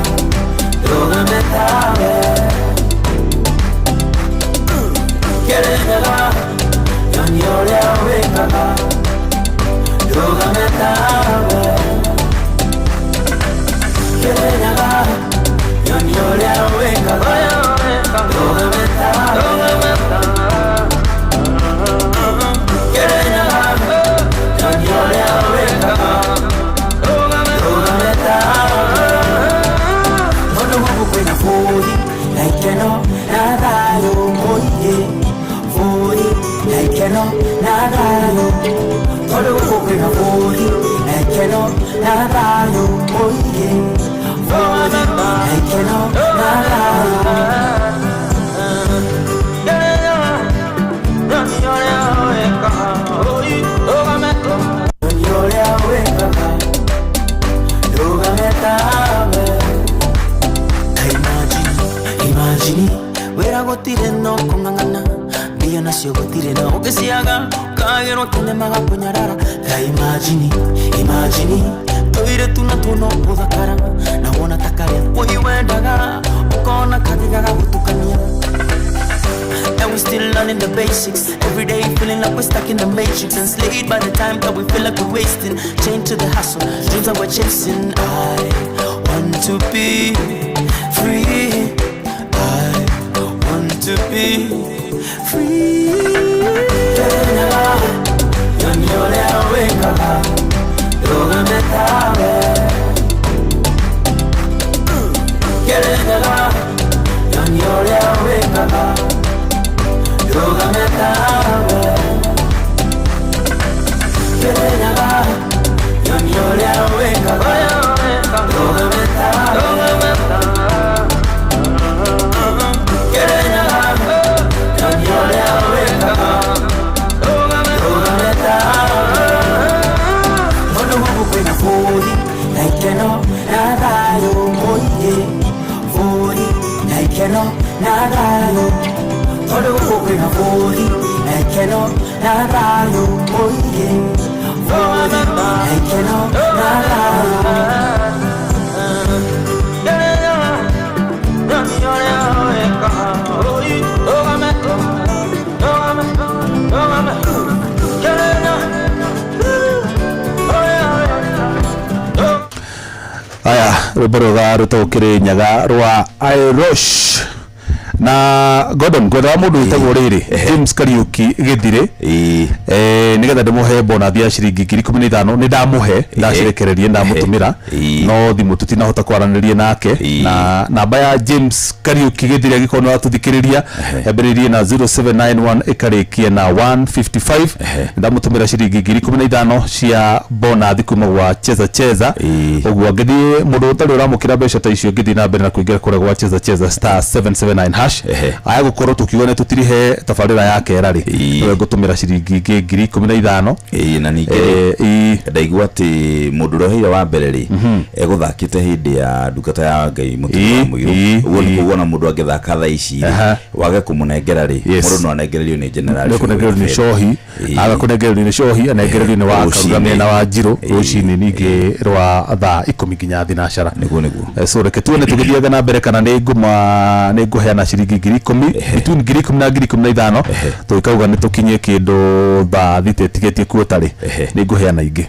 ndũgame tawe. Kirinyaga, nyoni ũrĩa wĩkaga ndũgame tawe. Kirinyaga, nyoni ũrĩa wĩkaga ndũgame tawe. Kirinyaga, nyoni ũrĩa wĩkaga ndũgame tawe. Tondũ gũkũ kwĩna bũthi na ikeno na thayũ mũingĩ, bũthi na ikeno na thayũ. Tondũ gũkũ kwĩna bũthi na ikeno na thayũ mũingĩ, bũthi na ikeno na thayũ. Nyoni ũrĩa wĩkaga ndũgame tawe. Imagine, imagine wĩra gũtirĩ no kũng'ang'ana, mbia nacio gũtirĩ na ũngĩciaga ũkagĩrwo kene magakũnyarara. Ta imagine, imagine tũirĩtu natuo no gũthakara, na wona ta karĩa wũi wendaga ũkona kangĩ gagagũtukania. And we still learning the basics. Every day feeling like we're stuck in the matrix, enslaved by the time that we feel like we're wasting. Chained to the hustle, dreams that we're chasing. I want to be free. I want to be free. Kirinyaga, nyoni ũrĩa wĩkaga ndũgame tawe. Kirinyaga, nyoni ũrĩa wĩkaga ndũgame tawe. Kirinyaga, nyoni ũrĩa wĩkaga ndũgame tawe. Kirinyaga, nyoni ũrĩa wĩkaga ndũgame tawe. Tondũ gũkũ kwĩna bũthi na ikeno na thayũ mũingĩ, bũthi na ikeno na thayũ. Tondũ gũkũ kwĩna bũthi na ikeno na thayũ mũingĩ, bũthi na ikeno na thayũ. Aya, rwĩmbo rwega rwĩtagwo Kĩrĩnyaga rwa Irosh. Na Gordon, ngwethaga mũndũ wĩtagwo rĩrĩ James Kariuki Gĩthirĩ. Nĩgetha ndĩmũhe bonathi ya ciringi 15,000. Nĩ ndamũhe, ndacirekererie, ndamũtũmĩra, no thimũ tũtinahota kwaranĩria nake. Na namba ya James Kariuki Gĩthirĩ, angĩkorwo nĩ watũthikĩrĩria, yambĩrĩirie na 0791 ĩkarĩkia na 155. Ndamũtũmĩra ciringi 15,000 cia bonathi kuma gwa Cheza Cheza. Ũguo angĩthiĩ, mũndũ ũtarĩ ũramũkĩra mbeca ta icio, angĩthiĩ na mbere na kũingĩra kũrĩa gwa Cheza Cheza *779#, aya gũkorwo tũkiuga nĩ tũtirihe tabarĩra ya kera rĩ, nĩwe ngũtũmĩra ciringi ingĩ 15,000. Ĩĩ, na ningĩ rĩ, ndaigua atĩ mũndũ ũrĩa ũheire wa mbere rĩ, egũthakĩte hĩndĩ ya ndungata ya Ngai mũtumia wa mũirũ. Ũguo nĩ kuga ona mũndũ angĩthaka thaa ici rĩ, wage kũmũnengera rĩ, mũndũ no anengererio nĩ General. Nĩ kũnengererio nĩ Cohi, aga kũnengererio nĩ Cohi, anengererio nĩ wa Rũcinĩ. Karuga mĩena wa Njirũ rũcinĩ, ningĩ rwa thaa 10 nginya thinacara. Nĩguo. So reke tuone tũgĩthiaga na mbere kana nĩ ngũma nĩ ngũheana ciringi 10,000, between 10,000 na 15,000. Tũgĩkauga nĩ tũkinyie kĩndũ thaa 6 ĩtigĩtie kuota rĩ, nĩ ngũheana ingĩ.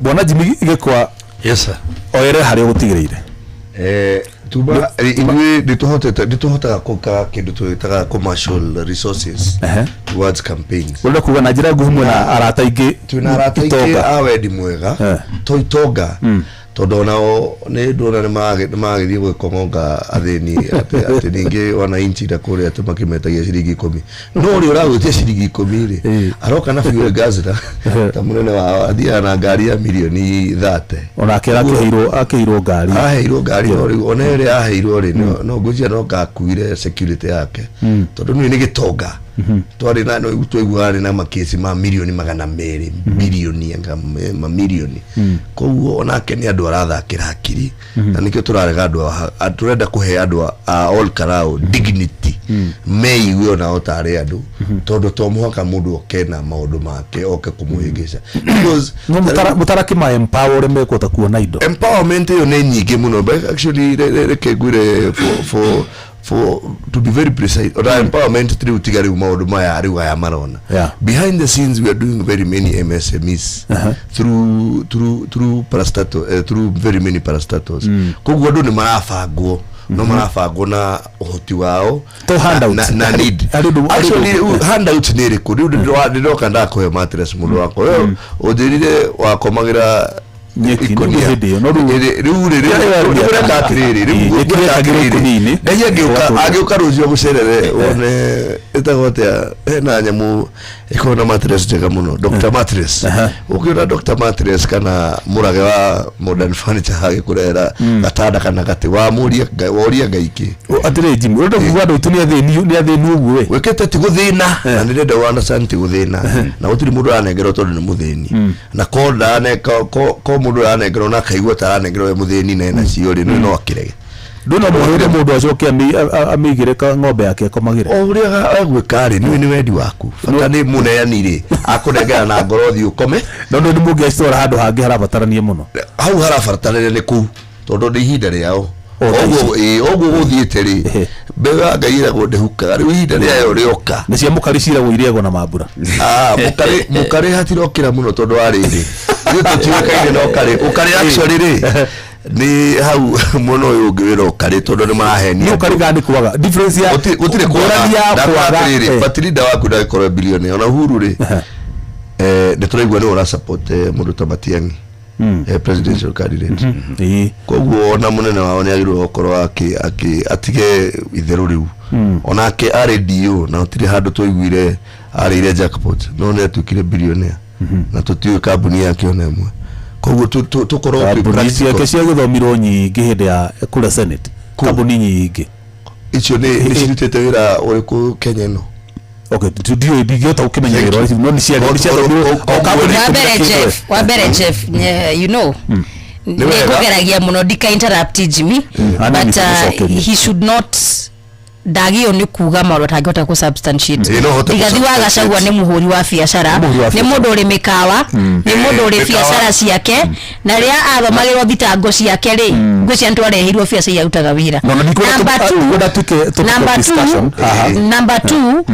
Bwana Jimmy Gĩkwa. Yes sir. Oere harĩa ũgũtigĩrĩire. Tuma ithuĩ nĩtũhotete, nĩtũhotaga kũka kĩndũ twĩtaga commercial resources towards campaigns. Ũrenda kuga na njĩra nguhĩ mwena arata aingĩ? Twĩna arata aingĩ itonga. A wendi mwega. To itonga, tondũ onao nĩ ndona nĩ magĩthiĩ gwĩkong'onga athĩni atĩ ningĩ wananchi na kũrĩa atĩ makĩmetagia ciringi 10, no ũrĩa ũragwĩtia ciringi 10 rĩ, aroka na fuel guzzler ta mũnene wao, athiaga na ngari ya mirioni 30. Onake akĩheirwo ngari. Aheirwo ngari, no rĩu ona ĩrĩa aheirwo rĩ, no ngwĩciria no ngakuire security yake, tondũ niĩ nĩ gĩtonga twarĩ na no twaiguaga nĩ na makesi ma mirioni 200 bilioni, anga mamirioni. Koguo onake nĩ andũ arathakĩra hakiri, na nĩkĩo tũrarega andũ tũrenda kũhe andũ a Ol Kalou dignity, meigue onao tarĩ andũ, tondũ to mũhaka mũndũ oke na maũndũ make oke kũmũhĩngĩca because No mũtarakĩma empower ũrĩa mekũhota kuona indo. Empowerment ĩyo nĩ nyingĩ mũno, but actually reke ngwĩre, for to be very precise, ona empowerment rĩu, tiga rĩu maũndũ maya rĩu aya marona, behind the scenes we are doing very many MSMEs through parastatal, through very many parastatals. Koguo andũ nĩ marabangwo, no marabangwo na ũhoti wao To handouts. na need. Harĩ Actually, rĩu handouts nĩ ĩrĩkũ? Rĩu ndĩroka ndakũhe mattress, mũndũ wakwa we ũnjĩrire wakomagĩra Nyeki, ikũnia. nĩguo hĩndĩ ĩyo, no rĩu- Rĩu rĩ, Yarĩ rĩu ngũreka atĩrĩrĩ, rĩu Nyeki ngũreka yekagĩrwo atĩrĩrĩ, ikũnia-inĩ. Ngai angĩũka, Ũgatũra. angĩũka rũciũ agũcerere, wone ĩtagwo atĩa, hena nyamũ ĩkoragwo na mattress njega mũno, Dr Mattress. Ũkĩona Dr Mattress kana mũrage wa Modern Furniture agĩkũrehera gatanda kana gatĩ, wamũria woria Ngai kĩ. Atĩrĩ Jimmy, ũrenda kuga andũ aitũ nĩ athĩni ũguo we? Wĩkĩte ti gũthĩna, na nĩ ndĩrenda understand ti gũthĩna, na gũtirĩ mũndũ ũranengerwo tondũ nĩ mũthĩni, na ko ndane ko mũndũ ũranengerwo na akaigua ta aranengerwo we mũthĩni na ena cio rĩ, no akĩrege. Ndũna mũhĩre mũndũ acoke amĩigĩre ka ng'ombe yake akomagĩre. O ũrĩa egwĩka rĩ, nĩwe nĩ wendi waku, bata nĩ mũneani rĩ, akũnengera na ngoro thiĩ ũkome. No nĩ mũngĩacitwara handũ hangĩ harabatarania mũno. Hau harabatarania nĩ kũu, tondũ nĩ ihinda rĩao. O thaa ici. Ũguo ĩĩ, ũguo gũthiĩte rĩ, mbeũ ya Ngai ĩragwo ndĩhukaga, rĩu ihinda rĩayo rĩoka. Na cia mũkari ciragwo irĩagwo na mambura. Ah, mũkarĩ mũkarĩ hatirokĩra mũno, tondũ wa rĩrĩ, ithuĩ tũtiũĩkaine na ũkarĩ. Ũkarĩ actually rĩ, nĩ hau mwena ũyũ ũngĩ wĩna ũkarĩ, tondũ nĩ marahenia. Nĩ ũkarĩ kana nĩ kwaga difference ya Gũtirĩ ngũrani ya kwaga. kwaga Atĩrĩrĩ, batirida waku ndagĩkorwo billionaire. Ona Uhuru rĩ, nĩ tũraigua nĩ ũra support mũndũ ta Matiang'i, presidential candidate. Koguo ona mũnene wao nĩ agĩrĩirwo gũkorwo atige itherũ rĩu. Onake arĩ DO na gũtirĩ handũ twaiguire arĩire jackpot, no nĩ atuĩkire billionaire, na tũtiũĩ kambuni yake ona ĩmwe. Koguo tũkorwo twĩ Kambuni ciake practical. ciagĩthomirwo nyingĩ hĩndĩ ya kũrĩa Senate, kambuni nyingĩ. Icio nĩ cirutĩte wĩra ũrĩkũ Kenya ĩno? Okay, ndiũĩ, ndingĩhota gũkĩmenya Thank wĩra you. ũcio, no nĩ ciathomirwo o kambuni Wa mbere 11. Jeff, wa mbere Jeff, Nĩ wega. nĩngũgeragia mũno ndika interrupt Jimmy, Ana but nĩtũgũcokeria. he should not ndagĩo nĩ kuga maũndũ atangĩhota kũ substantiate. Ĩĩ, no hote Rigathi wa kũ-substantiate. Gachagua nĩ mũhũri wa biacara, Mũhũri wa nĩ biacara. mũndũ ũrĩ mĩkawa, nĩ mũndũ ũrĩ Mĩkawa. biacara ciake, na rĩrĩa athomagĩrwo thitango ciake rĩ, ngwĩciria nĩ twareheirwo biacara iria arutaga wĩra. No, na ndikwenda Number two, ndikwenda tuike topic of number two, discussion. Aha. number two,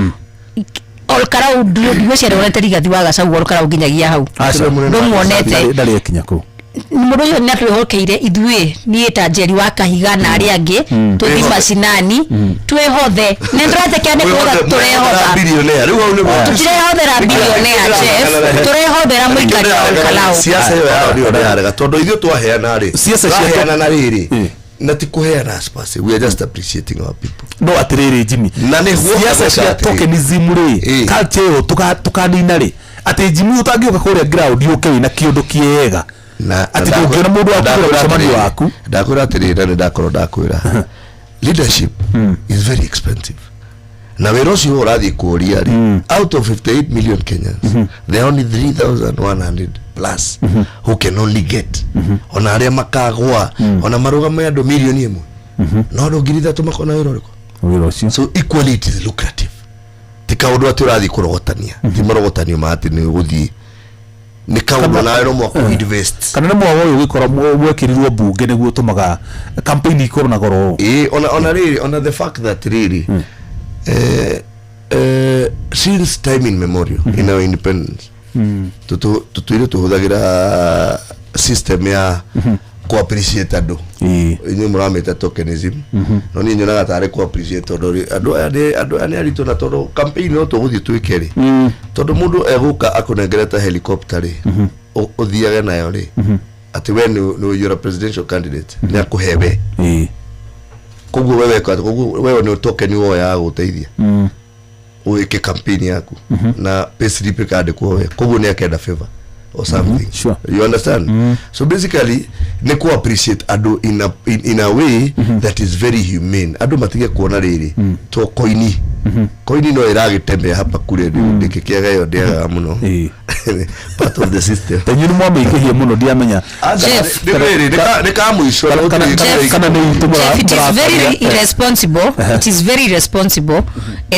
Ol Kalou, ndigwĩciria ndwonete Rigathi wa Gachagua Ol Kalou nginyagia hau. Aca. Ndũmuonete. Ndarĩ ekinya kũu. Mũndũ ũcio nĩ atwĩhokeire ithuĩ, niĩ ta Njeri wa Kahiga na arĩa angĩ, tũthi Twĩhothe. macinani twĩhothe, nĩ tũretĩkia nĩ kwĩhotha tũrehotha. Billionaire rĩu hau nĩguo. Tũtirehothera billionaire, Jeff, tũrehothera mũikari wa Olkalau. Siasa ĩyo yao nĩyo ndĩrarega, tondũ ithuĩ twaheana rĩ, Siasa cia- twaheana na rĩrĩ, na ti kũheana as per se, we are just appreciating our people. No atirĩrĩ, Jimmy, Na nĩguo siasa cia atĩrĩrĩ. tokenism rĩ, culture ĩyo tũkanina rĩ, atĩ Jimmy ũtangĩũka kũrĩa ground ũke wĩna kĩũndũ kĩega, Na atĩ ndũngĩona mũndũ wa kũgũra mũcemanio waku. Ndakwĩra atĩrĩrĩ, na nĩ ndakorwo ndakwĩra, leadership is very expensive, na wĩra ũcio ũrathiĩ kũũria rĩ, out of 58 million Kenyans, there are only 3100 plus who can only get, ona arĩa makagwa, ona marũgame andũ 1 million, no andũ 3,000 makona wĩra ũrĩkũ? Wĩra ũcio. So equally it is lucrative. Ti kaũndũ atĩ ũrathiĩ kũrogotania, ti marogotanio ma atĩ nĩ ũgũthiĩ, nĩ kaũndũ nawe no mwaka invest. Kana nĩ mwago ũyũ ũgĩkora mwekĩrirwo mbunge nĩguo ũtũmaga campaign ikorwo na goro ũũ? Ĩĩ, ona rĩrĩ, ona the fact that rĩrĩ, since time immemorial in our independence, tũtũire tũhũthagĩra system ya ku appreciate andũ. Inyuĩ mũramĩta tokenism, no niĩ nyonaga tarĩ ku appreciate, tondũ rĩ, andũ aya nĩ aritũ, na tondũ campaign no tũgũthiĩ twĩke rĩ, tondũ mũndũ egũka akũnengerete helicopter rĩ, ũthiage nayo rĩ, atĩ we nĩ you're a presidential candidate, nĩ akũhe we. Koguo we weka, koguo wewe nĩ token woya gũteithia wĩke campaign yaku, na payslip ĩkandĩkwo we, koguo nĩ akenda favor or something. You understand? So basically nĩ ku appreciate andũ in a way that is very humane. Andũ matige kuona rĩrĩ to koini koini no ĩragĩtembea hapa kule, ndĩkĩkĩaga ĩyo ndĩagaga mũno. Part of the system. Ta inyuĩ nĩ mwamĩingĩhia mũno, ndiamenya. Jeff. Nĩ rĩrĩ, nĩ ka mũico. Kana nĩ itũ. Jeff, it is very irresponsible. It is very irresponsible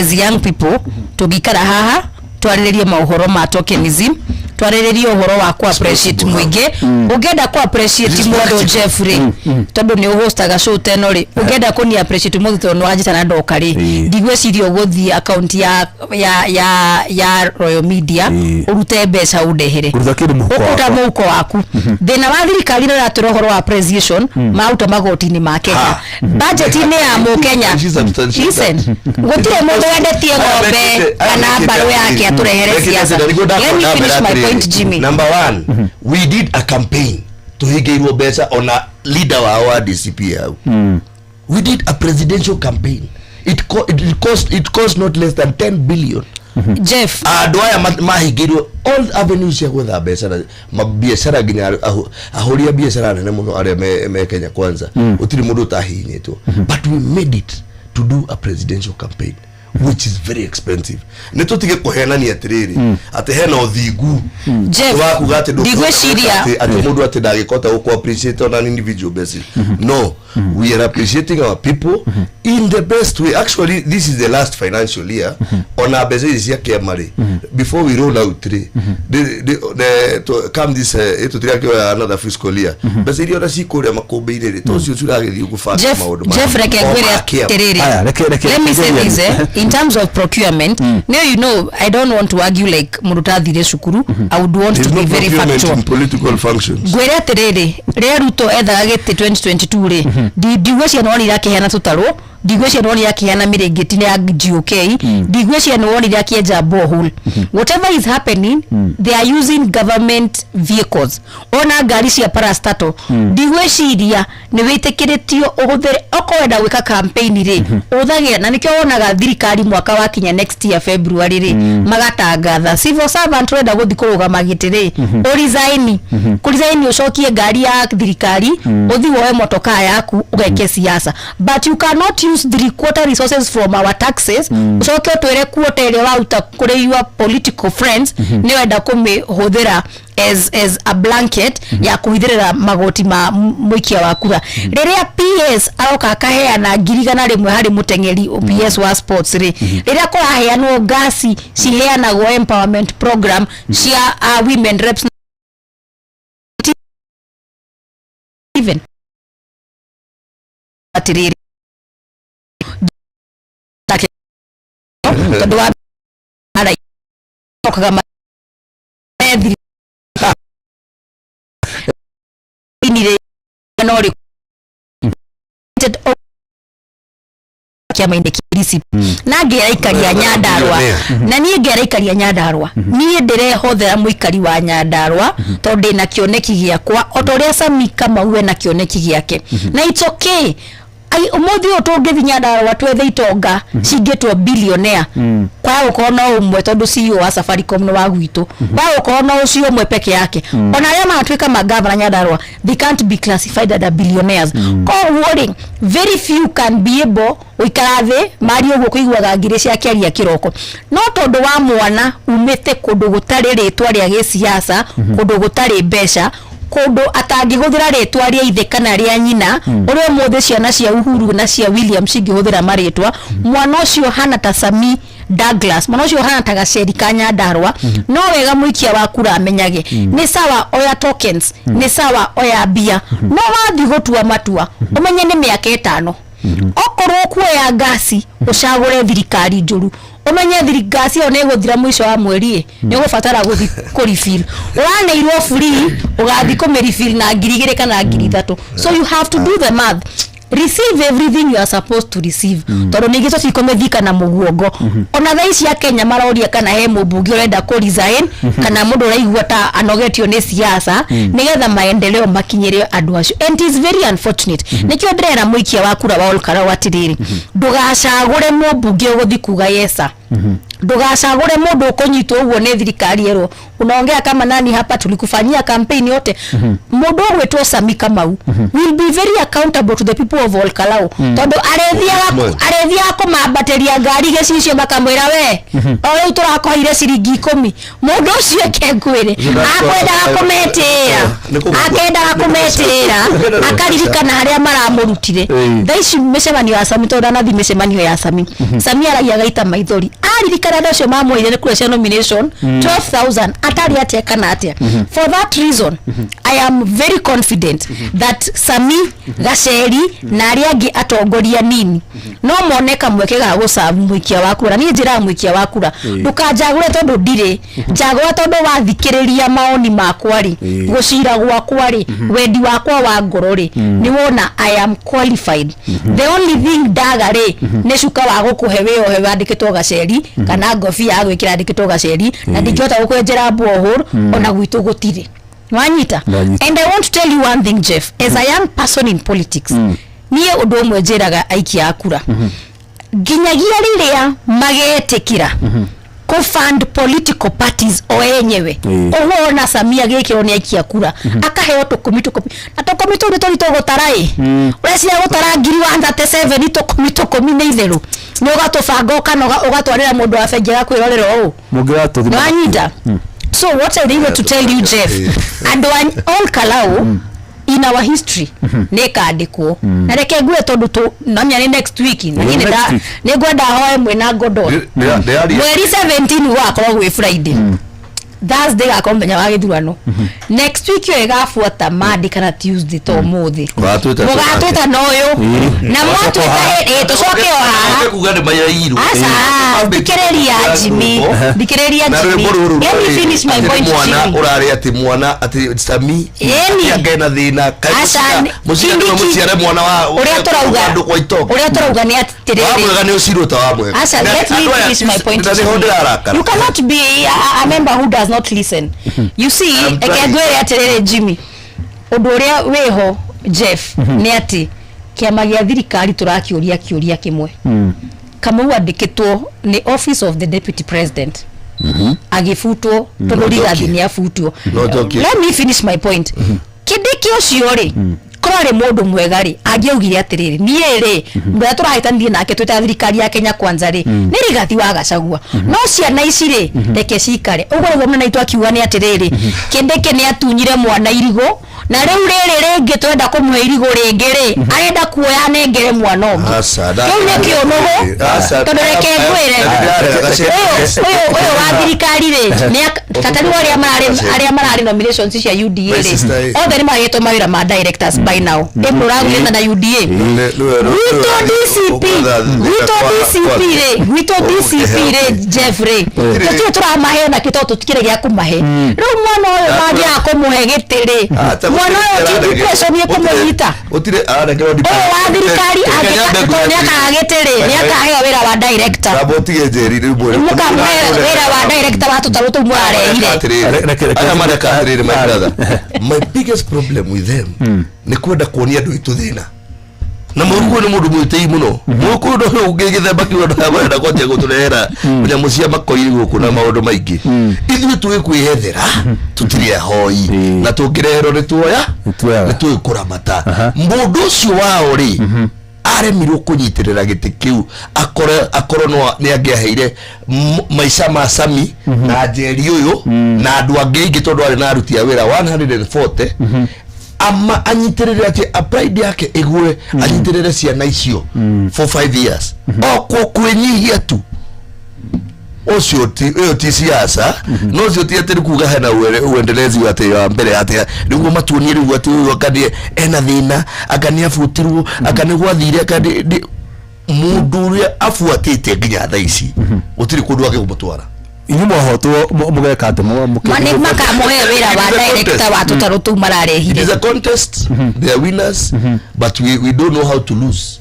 as young people tũngĩikara haha twarĩrĩrie maũhoro ma tokenism, twarĩrĩrie ũhoro wa ku appreciate mũingĩ. Ũngĩenda ku appreciate It is mũndũ, practical. Jeff rĩ, tondũ nĩ ũhostaga show teno rĩ, ũngĩenda kũni appreciate mũndũ tondũ nĩ wanjĩta na ndoka rĩ, ndigwĩciria ũgũthiĩ account ya Royal Media ũrute mbeca ũndehere. Kũruta kĩndũ mũhuko Ũkũruta wakwa. mũhuko waku. Thĩna wa thirikari nĩ ũratwĩra ũhoro wa appreciation, maruta magoti-inĩ ma Kenya, budget-inĩ ya mũkenya. She substantiated. Listen, gũtirĩ mũndũ wendetie ng'ombe kana mbarũ yake atũrehere siasa. Let me finish my point, Jimmy. Number one, we did a campaign, tuhingĩirwo mbeca, ona leader wao wa DCP hau. We did a presidential campaign. It cost not less than 10 billion. Jeff. Andũ aya mahingĩirwo all avenues cia gwetha mbeca na mabiacara, nginya ahũri a biacara nene mũno arĩa me Kenya Kwanza, gũtirĩ mũndũ ũtahihinyĩtwo, but we made it to do a presidential campaign, which is very expensive. Nĩ tũtige kũhenania atĩrĩrĩ atĩ hena ũthingu Jeff, wa kuga atĩ ndigwĩciria- atĩ mũndũ atĩ ndangĩkota gũkũ appreciate on an individual basis. No, we are appreciating our people in the best way. Actually, this is the last financial year, ona mbeca ici cia kĩama rĩ, before we roll out rĩ, come this tũtirakĩoya another fiscal year, mbeca iria ona cikũrĩa makũmbĩ-inĩ rĩ, to cio ciragĩthiĩ gũbanga Jeff, maũndũ Jeff, reke o ngwĩre ma kĩama. atĩrĩrĩ. Aya, reke Let me say reke this, in terms of procurement, now you know I don't want to argue like mũndũ ũtathire cukuru. I would want There's to no be very procurement factual. in political functions. Ngwĩre atĩrĩrĩ, rĩrĩa Ruto ethaga gĩtĩ 2022 rĩ, ndigwĩciria nĩ wonire akĩheana tũtarũ, ndigwĩciria nĩ wonire akĩheana mĩrĩngĩti ya GOK, ndigwĩciria nĩ wonire akĩenja borehole. Whatever is happening, they are using government vehicles, ona ngari cia parastatal. Ndigwĩciria nĩ wĩtĩkĩrĩtio ũhũthĩre okorwo wenda gwĩka campaign rĩ, ũhũthagĩra, na nĩkĩo wonaga thirikari mwaka wakinya next year February rĩ, magatangatha civil servant ũrenda gũthiĩ kũrũgama gĩtĩ rĩ, ũresign, kũresign, ũcokie ngari ya thirikari, ũthiĩ woe motokaa yaku ũgeke siasa. But you cannot use three quarter resources from our taxes, ũcoke ũtwĩre kuota ĩrĩa waruta kũrĩ your political friends nĩ wenda kũmĩhũthĩra as a blanket ya kũhithĩrĩra magoti ma mũikia wa kura. Rĩrĩa PS aroka akaheana 100,000 harĩ mũteng'eri, PS wa sports rĩ, rĩrĩa kũraheanwo ngasi ciheanagwo empowerment program cia women reps, even atĩrĩrĩ, tondũ wa okaga methiri. Mwena ũrĩkũ kĩama-inĩ kĩa DCP na ngera ikaria Nyandarua, na niĩ ngera ikaria Nyandarua, niĩ ndĩrehothera mũikari wa Nyandarua tondũ ndĩna kĩoneki gĩakwa o ta ũrĩa Sami Kamau ena kĩoneki gĩake, na it's okay. Ai, ũmũthĩ ũyũ tũngĩthiĩ Nyandarua twethe itonga cingĩtwo billionaire, kwaga gũkorwo no ũmwe, tondũ CEO wa Safaricom nĩ wa gwitũ, kwaga gũkorwo no ũcio ũmwe peke yake. Ona arĩa maratuĩka magavana Nyandarua, they can't be classified as billionaires. Koguo rĩ, very few can be able gũikara thĩ marie ũguo kũiguaga ngiri cia kĩaria kĩroko, no tondũ wa mwana umĩte kũndũ gũtarĩ rĩtwa rĩa gĩsiasa, kũndũ gũtarĩ mbeca, kũndũ atangĩhũthĩra rĩtwa rĩa ithe kana rĩa nyina, ũrĩa ũmũthĩ ciana cia Uhuru na cia William cingĩhũthĩra marĩtwa, mwana ũcio hana ta Sami Douglas, mwana ũcio hana ta gaceri ka Nyandarua. No wega mũikia wa kura amenyage nĩ sawa oya tokens, nĩ sawa oya mbia, no wathiĩ gũtua matua ũmenye nĩ mĩaka 5. Okorwo ũkuoya ngasi ũcagũre thirikari njũru, ũmenye ngasi ĩyo nĩ ĩgũthira mũico wa mweri, ĩ nĩ ũgũbatara gũthi kũrefill. Ũraneirwo free, ũgathiĩ kũmĩrefill na 2000 kana 3000. So you have to do the math. Receive everything you are supposed to receive, tondũ ningĩ tũtikũmĩthika na mũguongo. Ona thaa ici a Kenya maroria kana he mũmbunge ũrenda kũ resign kana mũndũ ũraigua ta anogetio nĩ siasa, nĩgetha maendeleo makinyĩre andũ acio, and it is very unfortunate. Nĩkĩo ndĩrera mũikia wa kura wa Olkarau atĩrĩrĩ, ndũgacagũre mũmbunge ũgũthiĩ kuga yesa, ndũgacagũre mũndũ ũkũnyitwo ũguo nĩ thirikari erwo unaongea kama nani hapa, tulikufanyia campaign yote. Mũndũ ũgwĩtwo Sami Kamau will be very accountable to the people of Olkalau, tondũ arethiaga arethiaga kũmambatĩria ngari gĩcicio, makamwĩra we o rĩu tũrakũheire ciringi 10. Mũndũ ũcio eke ngwĩre akwendaga kũmetĩra, akendaga kũmetĩra, akaririkana harĩa maramũrutire. Thaa ici mĩcemanio ya Sami, tondũ ndanathi mĩcemanio ya Sami, Sami aragia gaita maithori aririkana andũ acio mamwĩrire nĩ kura cia nomination 12,000 atarĩ atĩa kana atĩa. For that reason, I am very confident that Sami Gaceri na arĩa angĩ atongoria nini no mone kamweke ga gũcabu mũikia wa kura. Niĩ njĩraga mũikia wa kura, ndũkanjagũre tondũ ndirĩ njagũra, tondũ wathikĩrĩria maoni makwa rĩ, gũcira gwakwa rĩ, wendi wakwa wa ngoro rĩ, nĩ wona I am qualified. The only thing ndaga rĩ, nĩ cuka wa gũkũhe wĩyohe wandĩkĩtwo Gaceri, kana ngobia ya gwĩkĩra yandĩkĩtwo Gaceri, na ndingĩhota gũkwenjera borehole ona gwitũ gũtirĩ. Wanyita? Ndanyita. And I want to tell you one thing, Jeff, as a young person in politics, niĩ ũndũ ũmwe njĩraga aikia a kura, nginyagia rĩrĩa magetĩkĩra kũ fund political parties o enyewe, ũguo ona Samia gĩkĩrwo nĩ aikia kura akaheo tũkũmi tũkũmi, na tũkũmi tũu nĩ tũri tũgũtara ĩ, ũreciria gũtara ngiri 137 tũkũmi tũkũmi nĩ itherũ, nĩ ũgatũbanga ũkanoga, ũgatwarĩra mũndũ wa bengi agakwĩrorera ũũ. Mũngĩratũthima. Nwanyita? So what I really want to tell you, Jeff, andũ a Ol Kalou, in our history nĩ kandĩkwo, na reke ngue tondũ tũ namenya nĩ next week, na niĩ Next week. nĩ ngwenda hoe mwĩna Godon. Ndĩraria. Mweri 17 gũgakorwo gwĩ Friday, Thursday gakorwo mũthenya wa gĩthurano, next week ĩyo ĩgabuata Monday kana Tuesday to ũmũthĩ. Mũgatwĩta. Mũgatwĩta na ũyũ na mwatwĩta ĩ tũcoke o haha. Kuga nĩ mayairwo. Aca, thikĩrĩria Jimmy, thikĩrĩria Na Jimmy. rwĩmbo rũrũ. Let me finish my point, mwana Jimmy. ũrarĩ atĩ mwana atĩ Sami Ĩni. atĩ ena thĩna. Aca, mũciga nĩwe Kindiki. mũciare mwana wa Ũrĩa tũrauga, andũ kwa itonga. ũrĩa tũrauga nĩ atĩrĩrĩ, Wa mwega nĩ ũcirwo ta wa mwega. Aca, let me finish my point. Na nĩho ndĩrarakara. You cannot be a member who does not listen. You see, I'm trying. eke ngwĩre atĩrĩrĩ Jimmy, ũndũ ũrĩa wĩho, Jeff, nĩ atĩ kĩama gĩa thirikari tũrakĩũria kĩũria kĩmwe. Kamau andĩkĩtwo nĩ office of the deputy president agĩbutwo tondũ Rigathi nĩ abutwo. No njokie. Let me finish my point. Kindiki ũcio rĩ, korwo arĩ mũndũ mwega rĩ, angĩaugire atĩrĩrĩ, niĩ rĩ, ũrĩa tũrahĩtanirie nake twĩta thirikari ya Kenya Kwanza rĩ, nĩ Rigathi wa Gachagua, no ciana ici rĩ, reke cikare ũguo. Nĩguo mũnene witũ akiuga nĩ atĩrĩrĩ, Kindiki nĩ atunyire mwana irigũ, na rĩu rĩrĩ rĩngĩ twenda kũmũhe irigũ rĩngĩ rĩ, arenda kuoya anengere mwana ũngĩ. Aca, Kĩu nĩ kĩũnũhũ. Aca, Tondũ reke ngwĩre, ũyũ wa thirikari rĩ, nĩ tata rĩu arĩa mararĩ nominations cia UDA My rĩ, sister, othe nĩ magĩtwo mawĩra ma directors by now. April agũrĩte na UDA. Gwitũ DCP, gwitũ DCP rĩ, gwitũ DCP rĩ, Jeff rĩ, tũtirĩ tũramahe ona kĩ tondũ tũtikĩrĩ gĩa kũmahe. Rĩu mwana ũyũ mangĩaga kũmũhe gĩtĩ rĩ, mwana ũyũ ti depression ĩkũmũnyita? Gũtirĩ ararekerwo. Ũyũ wa thirikari angĩka, tondũ nĩ akaga gĩtĩ rĩ, nĩ akaheo wĩra wa director. Ramba ũtige njeri rĩu mwĩre. Mũkamũhe wĩra wa director wa tũtarũ tũu mũrarehire. Aya mareka atĩrĩrĩ, my brother, my biggest problem with them nĩ kwenda kuonia andũ aitũ thĩna, na mũgĩkũyũ nĩ mũndũ mwĩtĩi mũno. Mũgĩkũyũ ndũyũ ũngĩ gĩthemba kĩu, andũ aya marenda kwanjia gũtũrehera nyamũ cia makoiri gũkũ na maũndũ maingĩ. Ithuĩ tũĩ kwĩyethera, tũtirĩ ahoi, na tũngĩreherwo nĩ tuoya. Nĩ tuoyaga. Nĩ tũĩ kũramata. Mũndũ ũcio wao rĩ, aremirwo kũnyitĩrĩra gĩtĩ kĩu, akorwo no nĩ angĩaheire maica ma Sami na Njeri ũyũ na andũ angĩ aingĩ, tondũ arĩ na aruti a wĩra 140, ama anyitĩrĩre atĩ a pride yake ĩgwe, anyitĩrĩre ciana icio for 5 years, o kwĩnyihia tu. Ũcio ti, ĩyo ti siasa. No ũcio ti atĩ nĩ kuga hena uendelezi atĩ wa mbere atĩ nĩguo matuonie rĩu atĩ ũyũ anga nĩ ena thĩna, anga nĩ abutirwo, anga nĩ gwathire, anga nĩ mũndũ ũrĩa abuatĩte nginya thaa ici gũtirĩ kũndũ angĩmũtwara. Inyuĩ mwahotwo mũgeka atĩ Ma nĩ makamũhe wĩra wa It is a director contest. wa tũtarũ tũu It mararehire. is a contest. They are winners, but we don't know how to lose.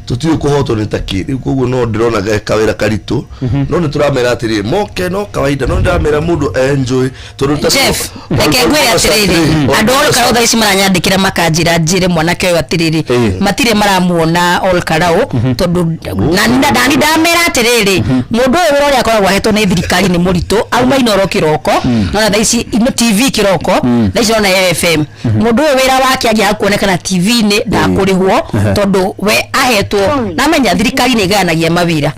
Tũtiũĩ kũhotwo nĩ takĩ rĩu. Koguo no ndĩrona ge kawĩra karitũ, no nĩ tũramera atĩrĩ moke no kawaida, no ndĩramera mũndũ enjoy tondũ Jeff, reke ngwĩre atĩrĩrĩ, andũ a Olkarau thaa ici maranyandĩkĩra makanjĩra njĩre mwanake ũyũ atĩrĩrĩ, matirĩ maramuona Olkarau, tondũ nani ndamera atĩrĩrĩ, mũndũ ũyũ wĩra ũrĩa akoragwo ahetwo nĩ thirikari nĩ mũritũ. Auma Inoro kĩroko, nona thaa ici ino TV kĩroko, thaa ici nona FM. Mũndũ ũyũ wĩra wake angĩaga kuonekana TV-inĩ ndakũrĩhwo, tondũ we ahetwo namenya thirikari nĩ ĩgayanagia mawĩra.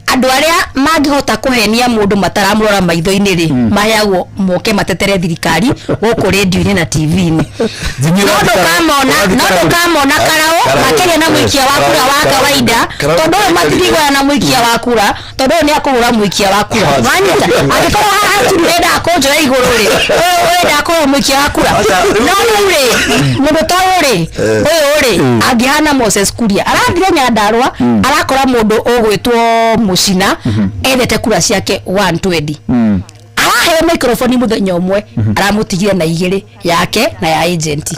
Andũ arĩa mangĩhota kũhenia mũndũ mataramũrora maitho-inĩ rĩ, maheagwo moke matetere thirikari gũkũ rĩndiũ-inĩ na TV-inĩ. No ndũkamona Karau makĩria na mũikia wa kura wa kawaida, tondũ ũyũ matiriguana na mũikia wa kura, tondũ ũyũ nĩ akũhũra mũikia wa kura. Wanyita, angĩkorwo haha tu ũrendaga kũnjoya igũrũ rĩ, ũyũ ũrendaga kũhũra mũikia wa kura. No rĩu rĩ, mũndũ ta ũyũ rĩ, ũyũ rĩ, angĩhana Moses Kuria arathire Nyandarua, arakora mũndũ ũgwĩtwo Mũcina ethete kura ciake 120, araheo microphone mũthenya ũmwe, aramũtigire na igĩrĩ yake na ya agent.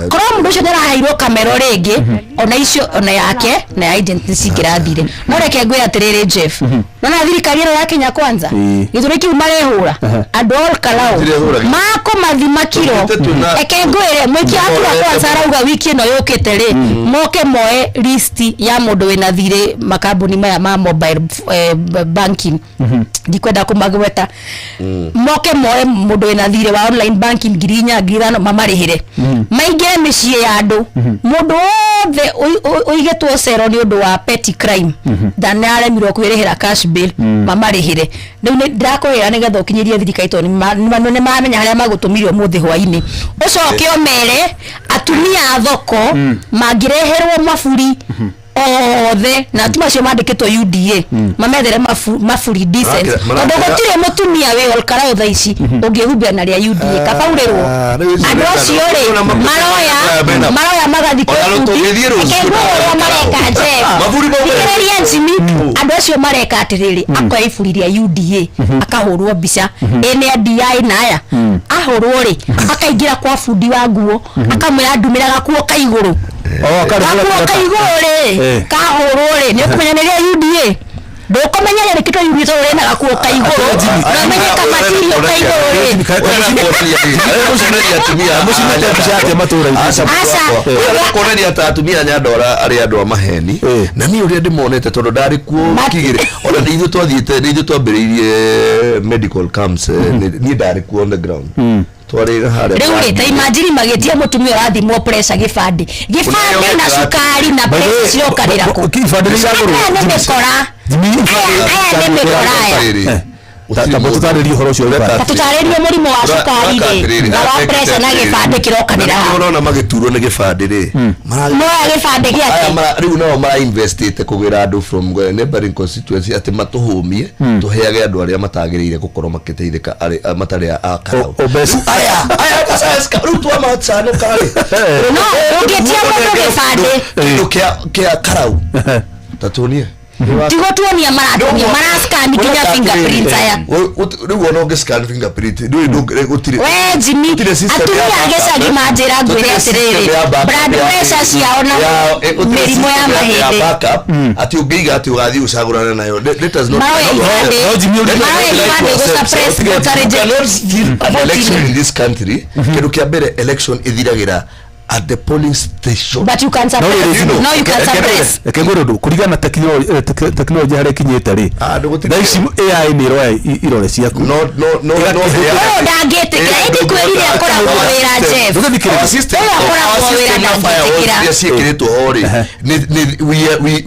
Korwo mũndũ ũcio nĩaraheirwo kamero rĩngĩ, ona icio ona yake na ya agent nĩ cingĩrathire. No reke ngwĩre atĩrĩrĩ, Jeff, nona thirikari ĩno ya Kenya Kwanza, gĩthũri kĩu marehũra andũ a Olkarau Matirehũra. makũmathima kiro. Tũthiĩte Reke ngwĩre, mũikia wa kura kwanza arauga wiki ĩno yũkĩte rĩ, moke moe list ya mũndũ wĩna thirĩ makambuni maya ma mobile banking, ndikwenda kũmagweta. Moke moe mũndũ wĩna thirĩ wa online banking 4,000, 5,000, mamarĩhĩre, maingĩre mĩciĩ ya andũ, mũndũ wothe ũigĩtwo cero nĩ ũndũ wa petty crime than aremirwo kwĩrĩhĩra cash bail, mamarĩhĩre. Rĩu nĩ ndĩrakwĩra nĩgetha ũkinyĩrie thirikari, tondũ nĩ mamenya harĩa magũtũmire ũmũthĩ hwainĩ. Ũcoke ũmere atumia a thoko mangĩreherwo maburi othe na atumia acio mandĩkĩtwo UDA, mamethere maburi decent, tondũ gũtirĩ mũtumia wĩ Olkarau thaa ici ũngĩhumbĩra na rĩa UDA kabaurĩrwo. Rĩu icio Andũ acio rĩ, maroya magathi kwĩ Ona bundi. tũngĩthiĩ rũciũ Reke ngwĩre ũrĩa mareka, Jeff. Maburi mau Thikĩrĩria, Jimmy. Andũ acio mareka atĩrĩrĩ, akoya iburi rĩa UDA, akahũrwo mbica ĩ nĩ DI, na aya ahũrwo rĩ, akaingĩra kwa bundi wa nguo, akamwĩra ndumĩra gakuo ka igũrũ. Oh, Gakuo ka igũrũ rĩ, kahũrwo rĩ, nĩ ũkũmenya nĩ rĩa UDA. Ndũkũmenya rĩandĩkĩtwo UDA tondũ rĩna gakuo ka igũrũ, na ũmenye kamatirio ka igũrũ rĩ. Mũcimĩte mbica atĩa matũũra-inĩ? Aca. Kuoneria ta atumia Nyandora arĩ andũ a maheni, na niĩ ũrĩa ndĩmonete, tondũ ndarĩ kuo kigĩrĩ, ona nĩ ithuĩ twathiĩte, nĩ ithuĩ twambĩrĩirie medical camps, niĩ ndarĩ kuo on the ground, twarĩ harĩa. Rĩu rĩ, ta imagine magĩtia mũtumia ũrathimwo pressure gĩbandĩ, gĩbandĩ na cukari na pressure cirokanĩra kũ? Ibandĩ nĩ iragũrwo? Aya nĩ mĩkora. Jimmy, Aya nĩ mĩkora aya. Rĩrĩ, Ta tũtarĩrie ũhoro ũcio Ũreka wĩbara. Ta tũtarĩrie mũrimũ wa cukari rĩ na wa pressure na gĩbandĩ kĩrokanĩra haha. Ũrona magĩturwo nĩ gĩbandĩ rĩ, Moya gĩbandĩ aya gĩake. Rĩu nao mara investite kũgĩra andũ from neighboring constituency atĩ matũhũmie, tũheage andũ arĩa matagĩrĩire gũkorwo magĩteithĩka matarĩ a karau. O mbeca. Rĩu aya aya science rĩu twamacanũka rĩ, No ũngĩtia mũndũ gĩbandĩ, kĩndũ kĩa karau ta tuonie. Ti gũtuonia maratuonia, marascan nginya fingerprints aya. Rĩu ona ũngĩ scan fingerprint ndũĩ gũtirĩ We Jimmy, gũtirĩ system atumia ya a backup, gĩcagi eh? manjĩra ngwĩre Gũtirĩ system atĩrĩrĩ, ya backup blood pressure ciao na gũtirĩ mĩrimũ ya system ya mahĩndĩ. backup atĩ ũngĩiga atĩ ũgathiĩ ũcagũrane nayo. Let us not Maroya ibandĩ, No, Jimmy, maroya Let us ibandĩ not gũ suppress You voter cannot steal an voting. election in this country. Kĩndũ kĩa mbere, election ĩthiragĩra at the polling station. But you can suppress. you know, No, you can suppress. Reke ngwĩre ũndũ kũringana na tekinoronjĩ harĩa ĩkinyĩte rĩ, Ah, ndũgũtirĩ- thaa ici AI nĩ ĩroya irore ciaku. No, no, no, no. Ũyũ ndangĩtĩkĩra, ĩndĩ kwĩrire akoragwo wĩra, Jeff. Ndũgĩthikĩrĩrie. Our system, Ũyũ akoragwo our wĩra system na firewalls ndangĩtĩkĩra. iria ciĩkĩrĩtwo ho rĩ,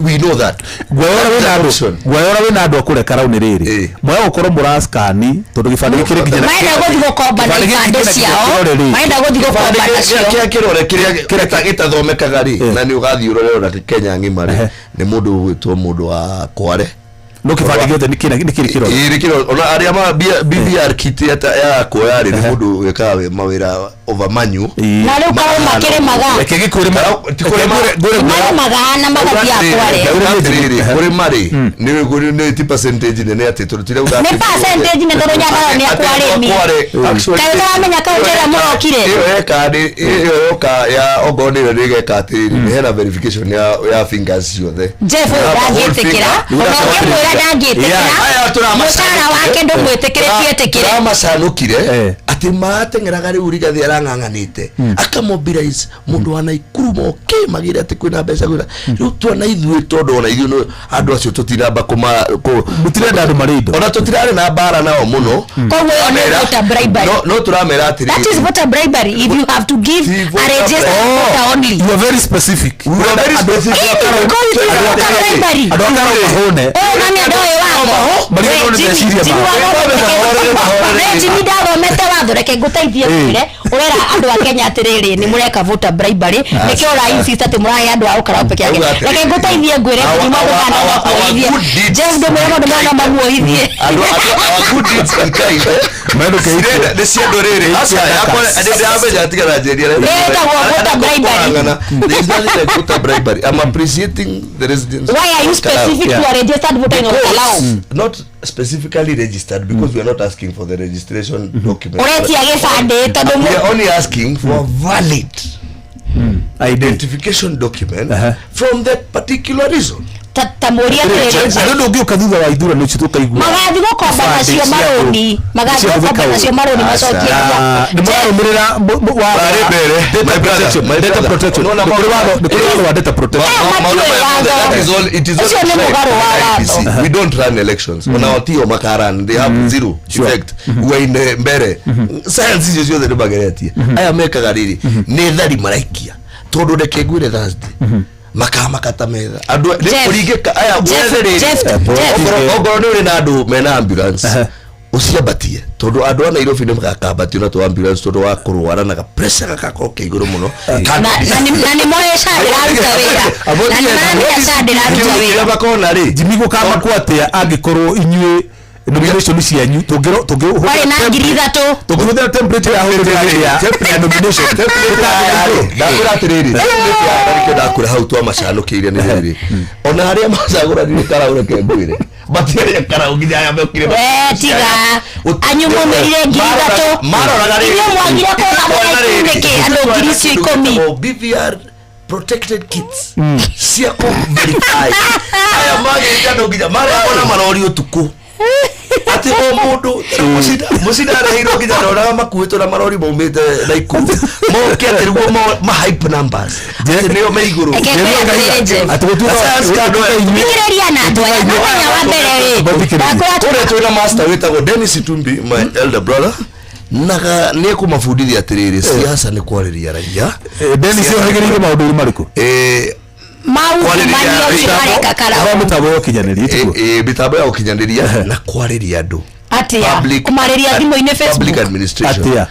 we know that. Guoya ũrĩa wĩna andũ, Option. guoya ũrĩa wĩna andũ a kũrĩa karau nĩ rĩrĩ, mwaya gũkorwo mũrascani tondũ gĩbandĩ gĩkĩrĩ nginya Marenda gũthiĩ gũkomba na Gĩbandĩ gĩkĩ ibandĩ kĩna ciao, kĩrore rĩ. marenda gũthiĩ gũkomba Kĩbandĩ nacio. kĩa kĩrore kĩrĩa gĩtathomekaga rĩ, na nĩ ũgathiĩ ũrore ona Kenya ng'ima rĩ, nĩ mũndũ ũgwĩtwo mũndũ wa Kware. No kĩbandĩ gĩothe nĩ kĩrĩ kĩrore. Ĩĩ, nĩ kĩrore. Ona arĩa ma BVR kit ya kuoya rĩ, nĩ mũndũ wĩkaga mawĩra over manual. Na rĩu kaũ makĩrĩmaga, Reke gĩkwĩre Karau- ti kũrĩma. marĩmaga na magathiĩ Kware. Atĩrĩrĩ, kũrĩma rĩ, nĩ ti percentage nene atĩ tondũ tirauga Nĩ atĩ percentage nĩ tondũ Nyandarua nĩ atĩ akwarĩmi. Kware, actually, Kaĩ ũtaramenya kaũntĩ ĩrĩa mũrokire? Ĩyo yeka nĩ ĩyo yoka ya okorwo nĩ ĩyo nĩ ĩgeka atĩrĩrĩ, nĩ hena verification ya fingers ciothe. Jeff ũyũ Ya whole ndangĩtĩkĩra, finger. ona ũngĩmwĩra ndangĩtĩkĩra, Aya, mũcara wake ndũmwĩtĩkĩrĩtie etĩkĩre. Tũramacanũkire atĩ marateng'eraga rĩu Rigathĩ arang'ang'anĩte akamobilize mũndũ wa Naikuru moke magĩre atĩ kwĩna mbeca kwĩna rĩu twana ithuĩ tondũ ona ithuĩ andũ acio tũtiramba kũma Mũtirenda andũ marĩ indo. Ona tũtirarĩ na mbara nao mũno. Koguo ĩyo nĩ voter bribery. No tũramera atĩrĩrĩ, That is voter bribery if you have to give Ti a voter registered bribery. voter only. You are very specific. We are very specific. Ĩni, because it is voter bribery. Andũ a Karau mahũne. Ũyũ na nĩ ndoĩ watho. Marigĩrĩrio We, nĩ Jimmy, meciria Jimmy mao. wathomete. We, Jimmy ndathomete watho, reke ngũteithie ngwĩre ũrera andũ a Kenya atĩrĩrĩ, nĩ mũreka voter bribery, nĩkĩo ũra insist atĩ mũrahe andũ a ũkarau peke yake. Auga atĩrĩrĩ. Reke ngũteithie ngwĩre Our- Jimmy maũndũ our- maya no our makuohithie. good deeds Jeff ndũmwĩre maũndũ maya no mamuohithie. Andũ our good deeds in kind, Maũndũ keitwo. nĩ cia andũ rĩrĩ aca yakwa nĩ ndĩramenya tiga na njĩria. Ĩtagwo voter bribery. There is nothing like voter bribery. I'm appreciating the residents Why are you of Karau. specific to a registered voter in Olkalou? Because not specifically registered, because we are not asking for the registration document. Ũretia gĩbandĩ tondũ We are only asking for a valid ID. identification document from that particular reason. Ta mũrie atĩrĩrĩ, Jeff. Andũ ndũngĩũka thutha wa ithurano icio tũkaigua Magathiĩ gũkomba ibandĩ nacio cia andũ marũni, magathiĩ ciahũthĩka gũkomba ũru. nacio marũni macokie. Nĩ mũrarũmĩrĩra watho Barĩ wa mbere, data my brother, protection, my data brother. protection. Unaona Nĩ kũrĩ maũndũ watho, nĩ kũrĩ watho wa data protection. Eh, Maũndũ matiũĩ maya mothe, watho. that is all, it is all Ũcio nĩ tried mũgarũ wa by IEBC. watho. We don't run elections. Ona otio makaran, they have zero effect. We are in the mbere. Science icio ciothe nĩ mageretie. Aya mekaga rĩrĩ, nĩ thari maraikia. Tondũ reke ngwĩre Thursday, makamaka ta metha. Andũ nĩ Jeff, kũringĩka aya Jeff, wethe rĩrĩ. Jeff, Jeff. Okorwo nĩ ũrĩ na andũ mena ambulance, ũciambatie tondũ andũ a Nairobi nĩ magakambatio na tũ ambulance tondũ wa kũrwara na ga pressure gagakorwo ke igũrũ mũno. Na nĩ moĩ SHA ndĩraruta wĩra, na nĩ maramenya SHA ndĩraruta Kĩrĩa wĩra. makona rĩ, Jimmy, gũkamakwo atĩa angĩkorwo inyuĩ nomination cianyu tũngĩhũthĩra Kwarĩ na 3000. Tũngĩhũthĩra template ya hũthĩra ya nomination? Ndakwĩra atĩrĩrĩ, template ya nĩkĩo ndakwĩra hau twamacanũkĩire nĩ rĩrĩ, ona arĩa macagũranire karau, reke ngwĩre matiarĩa karau nginya aya mekire. We tiga anyu mumĩrire 3000. Maroraga rĩrĩ. Inyuĩ mwagire kũga Maroraga rĩrĩ. nĩkĩ andũ ngiri icio 10? BVR protected kits cia kũ verify aya magĩrĩire andũ nginya marehwo na marori ũtukũ atĩ o mũndũ mũcinda areheirwo nginya ndonaga makuĩtwo na marori maumĩte Naikuru moke atĩ nĩguo ma hype numbers atĩ nĩo me igũrũ. Reke ngwĩre atĩrĩrĩ, Jeff. Atĩ gũtuĩka Thikĩrĩria na andũ aya mũthenya wa mbere rĩ, Thikĩrĩria. ndakwĩra Kũrĩa twĩna master wĩtagwo Dennis Itumbi, my elder brother, naga nĩ ekũmabundithia atĩrĩrĩ, siasa nĩ kwarĩria raia. Dennis ohĩgĩrĩire maũndũ-inĩ marĩkũ? Maungumania ũcio mareka Ũhoro karau. wa mĩtambo ya ũkinyanĩria, tiguo? Mĩtambo ya ũkinyanĩria na kwarĩria andũ. Atia kũmarĩria thimũ-inĩ Facebook public administration atia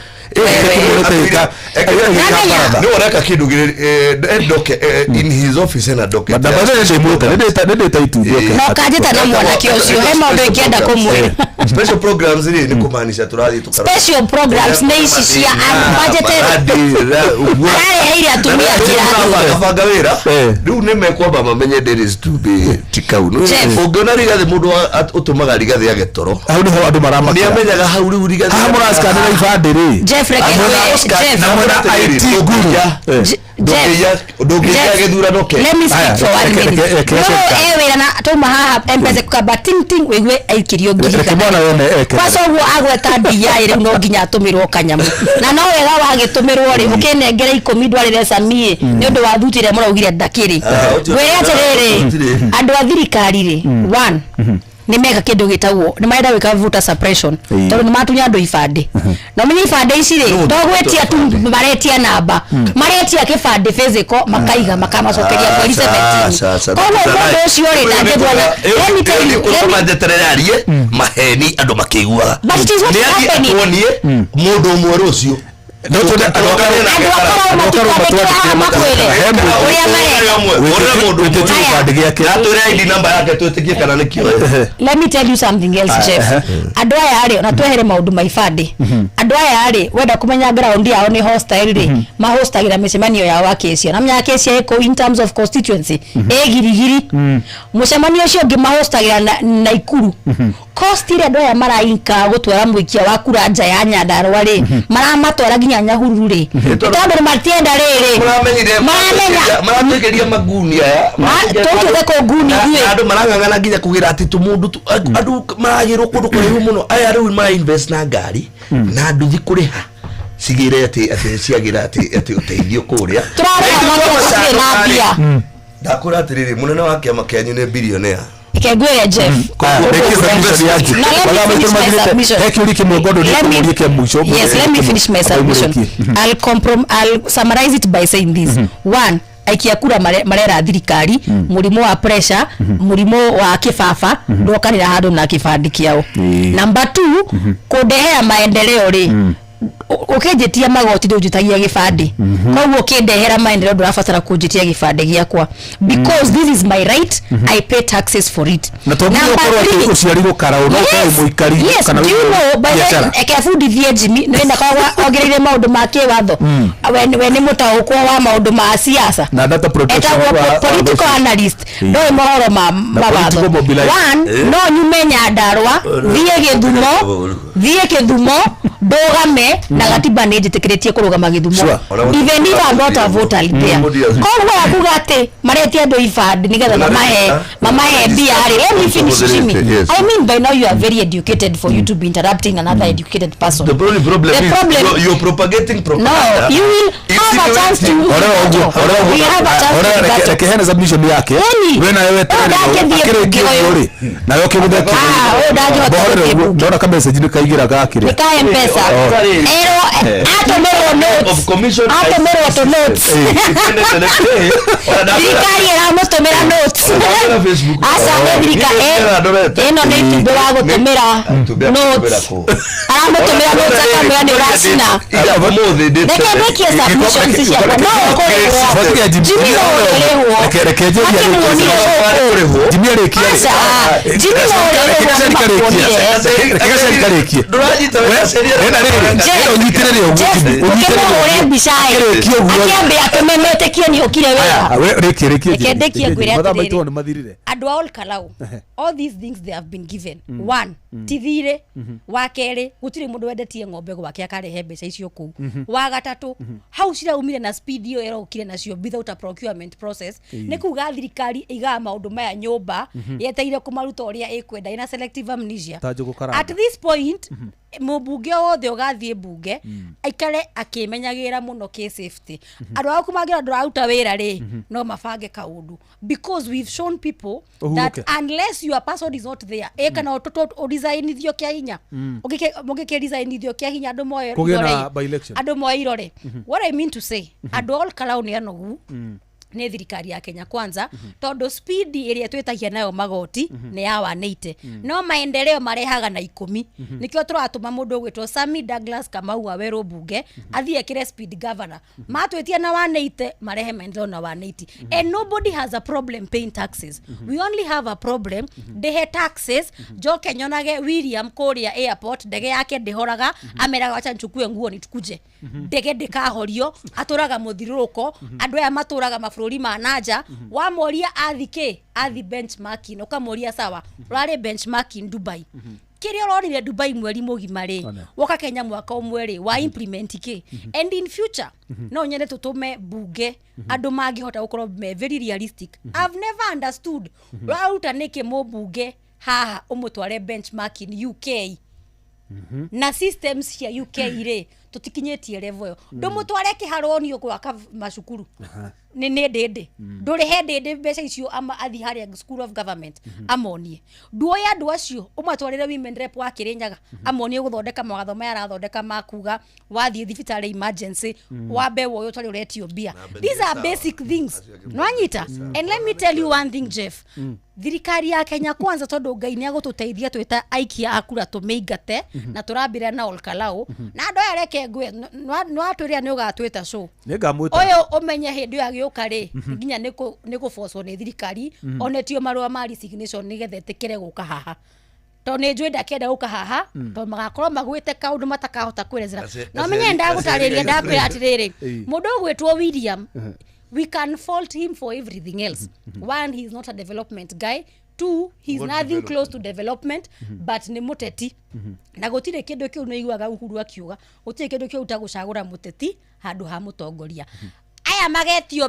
nä ũreka kä ndå in his office ena docket ndä itumbä no kanjĩta na mwanake ũcio he maũndũ ingĩenda kũmwĩra special programs rĩ nĩ kũmaanisha tũrathiĩ tũkarora special programs nĩ ici cia budgeted arareheire atumia kĩratũ banga wĩra rĩu nĩ mekwamba mamenye there is to be ti kau ũngĩona Rigathĩ mũndũ ũtũmaga Rigathĩ age toro hau nĩho andũ maramakĩra nĩ amenyaga hau rĩu Rigathĩ haha mũracikanĩra ibandĩ rĩ Jeff reke Jeff na mwena IT guru ndũngĩiya gĩthurano ke let me speak for one minute no wĩra na tauma haha M-Pesa kukamba ting ting wĩigue aikirio ngiri kwanza ũguo agweta DI rĩu no nginya atũmĩrwo kanyamũ na no wega wagĩtũmĩrwo rĩ ũkĩnengere 10 ndwarĩre Samie nĩ ũndũ wa thuti ĩrĩa mũraugire ndakĩrĩ ngwĩre atĩrĩrĩ andũ a thirikari rĩ one nĩ meka kĩndũ gĩtagwo nĩ marenda gwĩka voter suppression tondũ nĩ matunya andũ ibandĩ na ũmenye ibandĩ ici rĩ to gwĩtia tu maretia namba maretia kĩbandĩ physical makaiga makamacokeria mweri 17 koguo mũndũ ũcio rĩ ndangĩthwana let me tell you let me njeterere arie maheni andũ makĩiguaga but it is what is happening tuonie mũndũ ũmwe rũciũ no tuone andũ akorwo matikandĩkĩra makwĩre ũrĩa mareka mũndũ kĩbandĩ gĩake atwĩre ID number yake twĩtĩkie kana nĩ kĩoe let me tell you something else Jeff andũ aya rĩ ona twehere maũndũ ma ibandĩ andũ aya rĩ wenda kũmenya ground yao nĩ hostile rĩ mahostagĩra mĩcemanio yao Acacia na menya Acacia ĩkũ in terms of constituency ĩ girigiri mũcemanio ũcio ũngĩ mahostagĩra Naikuru cost ĩrĩa andũ aya marainka gũtwara mũikia wa kura nja ya Nyandarua rĩ maramatwara nginya Nyahururu rĩ tondũ matienda rĩrĩ maramenya maratwĩkĩria maguni aya tũkĩte kũ nguni ithuĩ andũ marang'ang'ana nginya kũgĩra atĩ tũmũndũ andũ maragĩrwo kũndũ kũraihu mũno aya rĩu mara invest na ngari na nduthi kũrĩha cigĩre atĩ atĩ ciagĩra atĩ atĩ ũteithio kũrĩa tũrarĩha mwaka na mbia ndakwĩra atĩrĩrĩ mũnene wa kĩama kĩanyu nĩ billionaire Kegwere Jeff. Yes, let me finish my submission. I'll summarize it by saying this. One, aikia kura marera thirikari mũrimũ wa pressure mũrimũ wa kĩbaba ndwokanĩra handũ na kĩbandĩ kĩao. Number 2, kũndehera maendeleo rĩ ũkĩnjĩtia magoti ndũnjĩtagia gĩbandĩ koguo ũkĩndehera maendeleo ndũrabatara kũnjĩtia gĩbandĩ gĩakwa because this is my right. I pay taxes for it. Na to nginya ũkorwo atĩ ũciarirwo Karaũ no ũkorwo mũikari kana do you know by the eke bundithie Jimmy nĩ ndakoragwo ongereire maũndũ ma kĩwatho we nĩ mũtaũkwo wa maũndũ ma siasa na data protection political analyst ndoĩ mohoro ma mawatho. One, no nyume Nyandarua thiĩ Gĩthumo ndũgame na gatiba nĩ njĩtĩkĩrĩtie kũrũgama Gĩthumo even if I'm not a voter there. Koguo akuga atĩ maretia andũ ibandĩ nĩgetha mamahe mbia rĩ. Let me finish Jimmy. I mean by now you are very educated for you to be interrupting another educated person. The only problem is you're propagating propaganda. No, you will have a chance to we have a chance to reke hena submission yake we nawe weterere akĩrĩkia ũguo rĩ nawe ũkĩgũthe kĩũndũ ndona ka message nĩ kaigĩra gakĩrĩa nĩ ka M-Pesa ero atũmĩrwo notes atũmĩrwo tũ notes thirikari ĩramũtũmĩra notes aca nĩ thirikari ĩno nĩ itumbĩ wa gũtũmĩra notes aramũtũmĩra notes akamwĩra nĩ ũracina reke ndĩkie submissions ciakwa no ũkũrĩhwo Jimmy no ũrĩhwo kũrĩhwo Jimmy arĩkia aca Jimmy no ũrĩhwo reke ndũranyita wena rĩrĩ ũnyitĩrĩre ũguo ũkĩmũhũre mbica ĩ akĩambe atũme metĩkie nĩ ũkire wĩra rĩkie rĩkie reke ndĩkie ngwĩre mathaa maitũ atĩrĩrĩ nĩ mathirire andũ a Ol Kalou all these things they have been given one ti thirĩ wa kerĩ gũtirĩ mũndũ wendetie ng'ombe gwake akarehe mbeca icio kũu wa gatatũ hau ciraumire na speed ĩyo ĩrokire nacio without a procurement process nĩ kuga thirikari ĩigaga maũndũ maya nyũmba yeteire kũmaruta ũrĩa ĩkwenda ĩna selective amnesia Ta njũgũ karanga. at this point mũmbunge wothe ũgathiĩ mbunge aikare akĩmenyagĩra mũno kĩ safety andũ aku mangĩona ndũraruta wĩra rĩ no mabange kaũndũ because we've shown people that unless your person is not there ĩ kana ũresignithio kĩa hinya ũngĩkĩresignithio kĩa hinya andũ moe Kũgĩe na irore by-election. andũ moe irore what I mean to say andũ a Ol Kalou nĩ anogu Nĩ thirikari ya Kenya Kwanza, tondũ speed ĩrĩa twĩtagia nayo magoti nĩ ya 180, no maendeleo marehaga na 10. Nĩkĩo tũratũma mũndũ ũgwĩtwo Sami Douglas Kamau wa Werũ mbunge athiĩ ekĩre speed governor. Matwĩtia na 180, marehe maendeleo na 180. And nobody has a problem paying taxes. We only have a problem ndĩhe taxes, njoke nyonage William kũrĩa airport, ndege yake ndĩhoraga, ameraga, "Wacha nchukue nguo nitukuje." Ndege ndĩkahorio, atũraga mũthirũrũko. Andũ aya matũraga mabũrũri ma nanja, wamoria athi kĩ, athi benchmarking, ũkamoria, "Sawa, ũrarĩ benchmarking Dubai, kĩrĩa ũronire Dubai mweri mũgima rĩ, woka Kenya mwaka ũmwe rĩ, wa implement kĩ?" And in future no nyende tũtũme bunge andũ mangĩhota gũkorwo me very realistic. I've never understood ũraruta nĩkĩ mũmbunge haha ũmũtware benchmarking UK na systems cia UK rĩ, tũtikinyĩtie level ĩyo. Ndũmũtware kĩharo gwaka macukuru nĩ ndĩndĩ, ndũrĩhe ndĩndĩ mbeca icio ama athi harĩa School of Government amonie. Nduoye andũ acio ũmatwarĩre women rep wa Kĩrĩnyaga amonie gũthondeka mawatho maya arathondeka makuga wathiĩ thibitarĩ emergency wambe woyo ũtarĩ ũretio mbia. These are basic things, nwanyita. And let me tell you one thing, Jeff, thirikari ya Kenya Kwanza, tondũ Ngai nĩ agũtũteithia twĩta aikia a kura tũmĩingate na tũrambĩrĩra na Olkalou na andũ aya, reke ngwe nĩwatwĩrĩra nĩ ũgatwĩta show. Nĩ ngamwĩta. Ũyũ ũmenye hĩndĩ ĩyo agĩũka rĩ, nginya nĩ kũbocwo nĩ thirikari onetio marũa ma resignation nĩgetha ĩtĩkĩre gũka haha, tondũ nĩ njũĩ ndakĩenda gũka haha, tondũ magakorwo magwĩte kaũndũ matakahota kwĩrezera. No menye ndagũtarĩria, ndakwĩra atĩrĩrĩ, mũndũ ũgwĩtwo William, we can fault him for everything else. One, he is not a development guy. Two, he is What nothing development? close to development, but nĩ mũteti na gũtirĩ kĩndũ kĩu. Nĩ iguaga Uhuru akiuga gũtirĩ kĩndũ kĩu ta gũcagũra mũteti handũ ha mũtongoria. Aya magetio.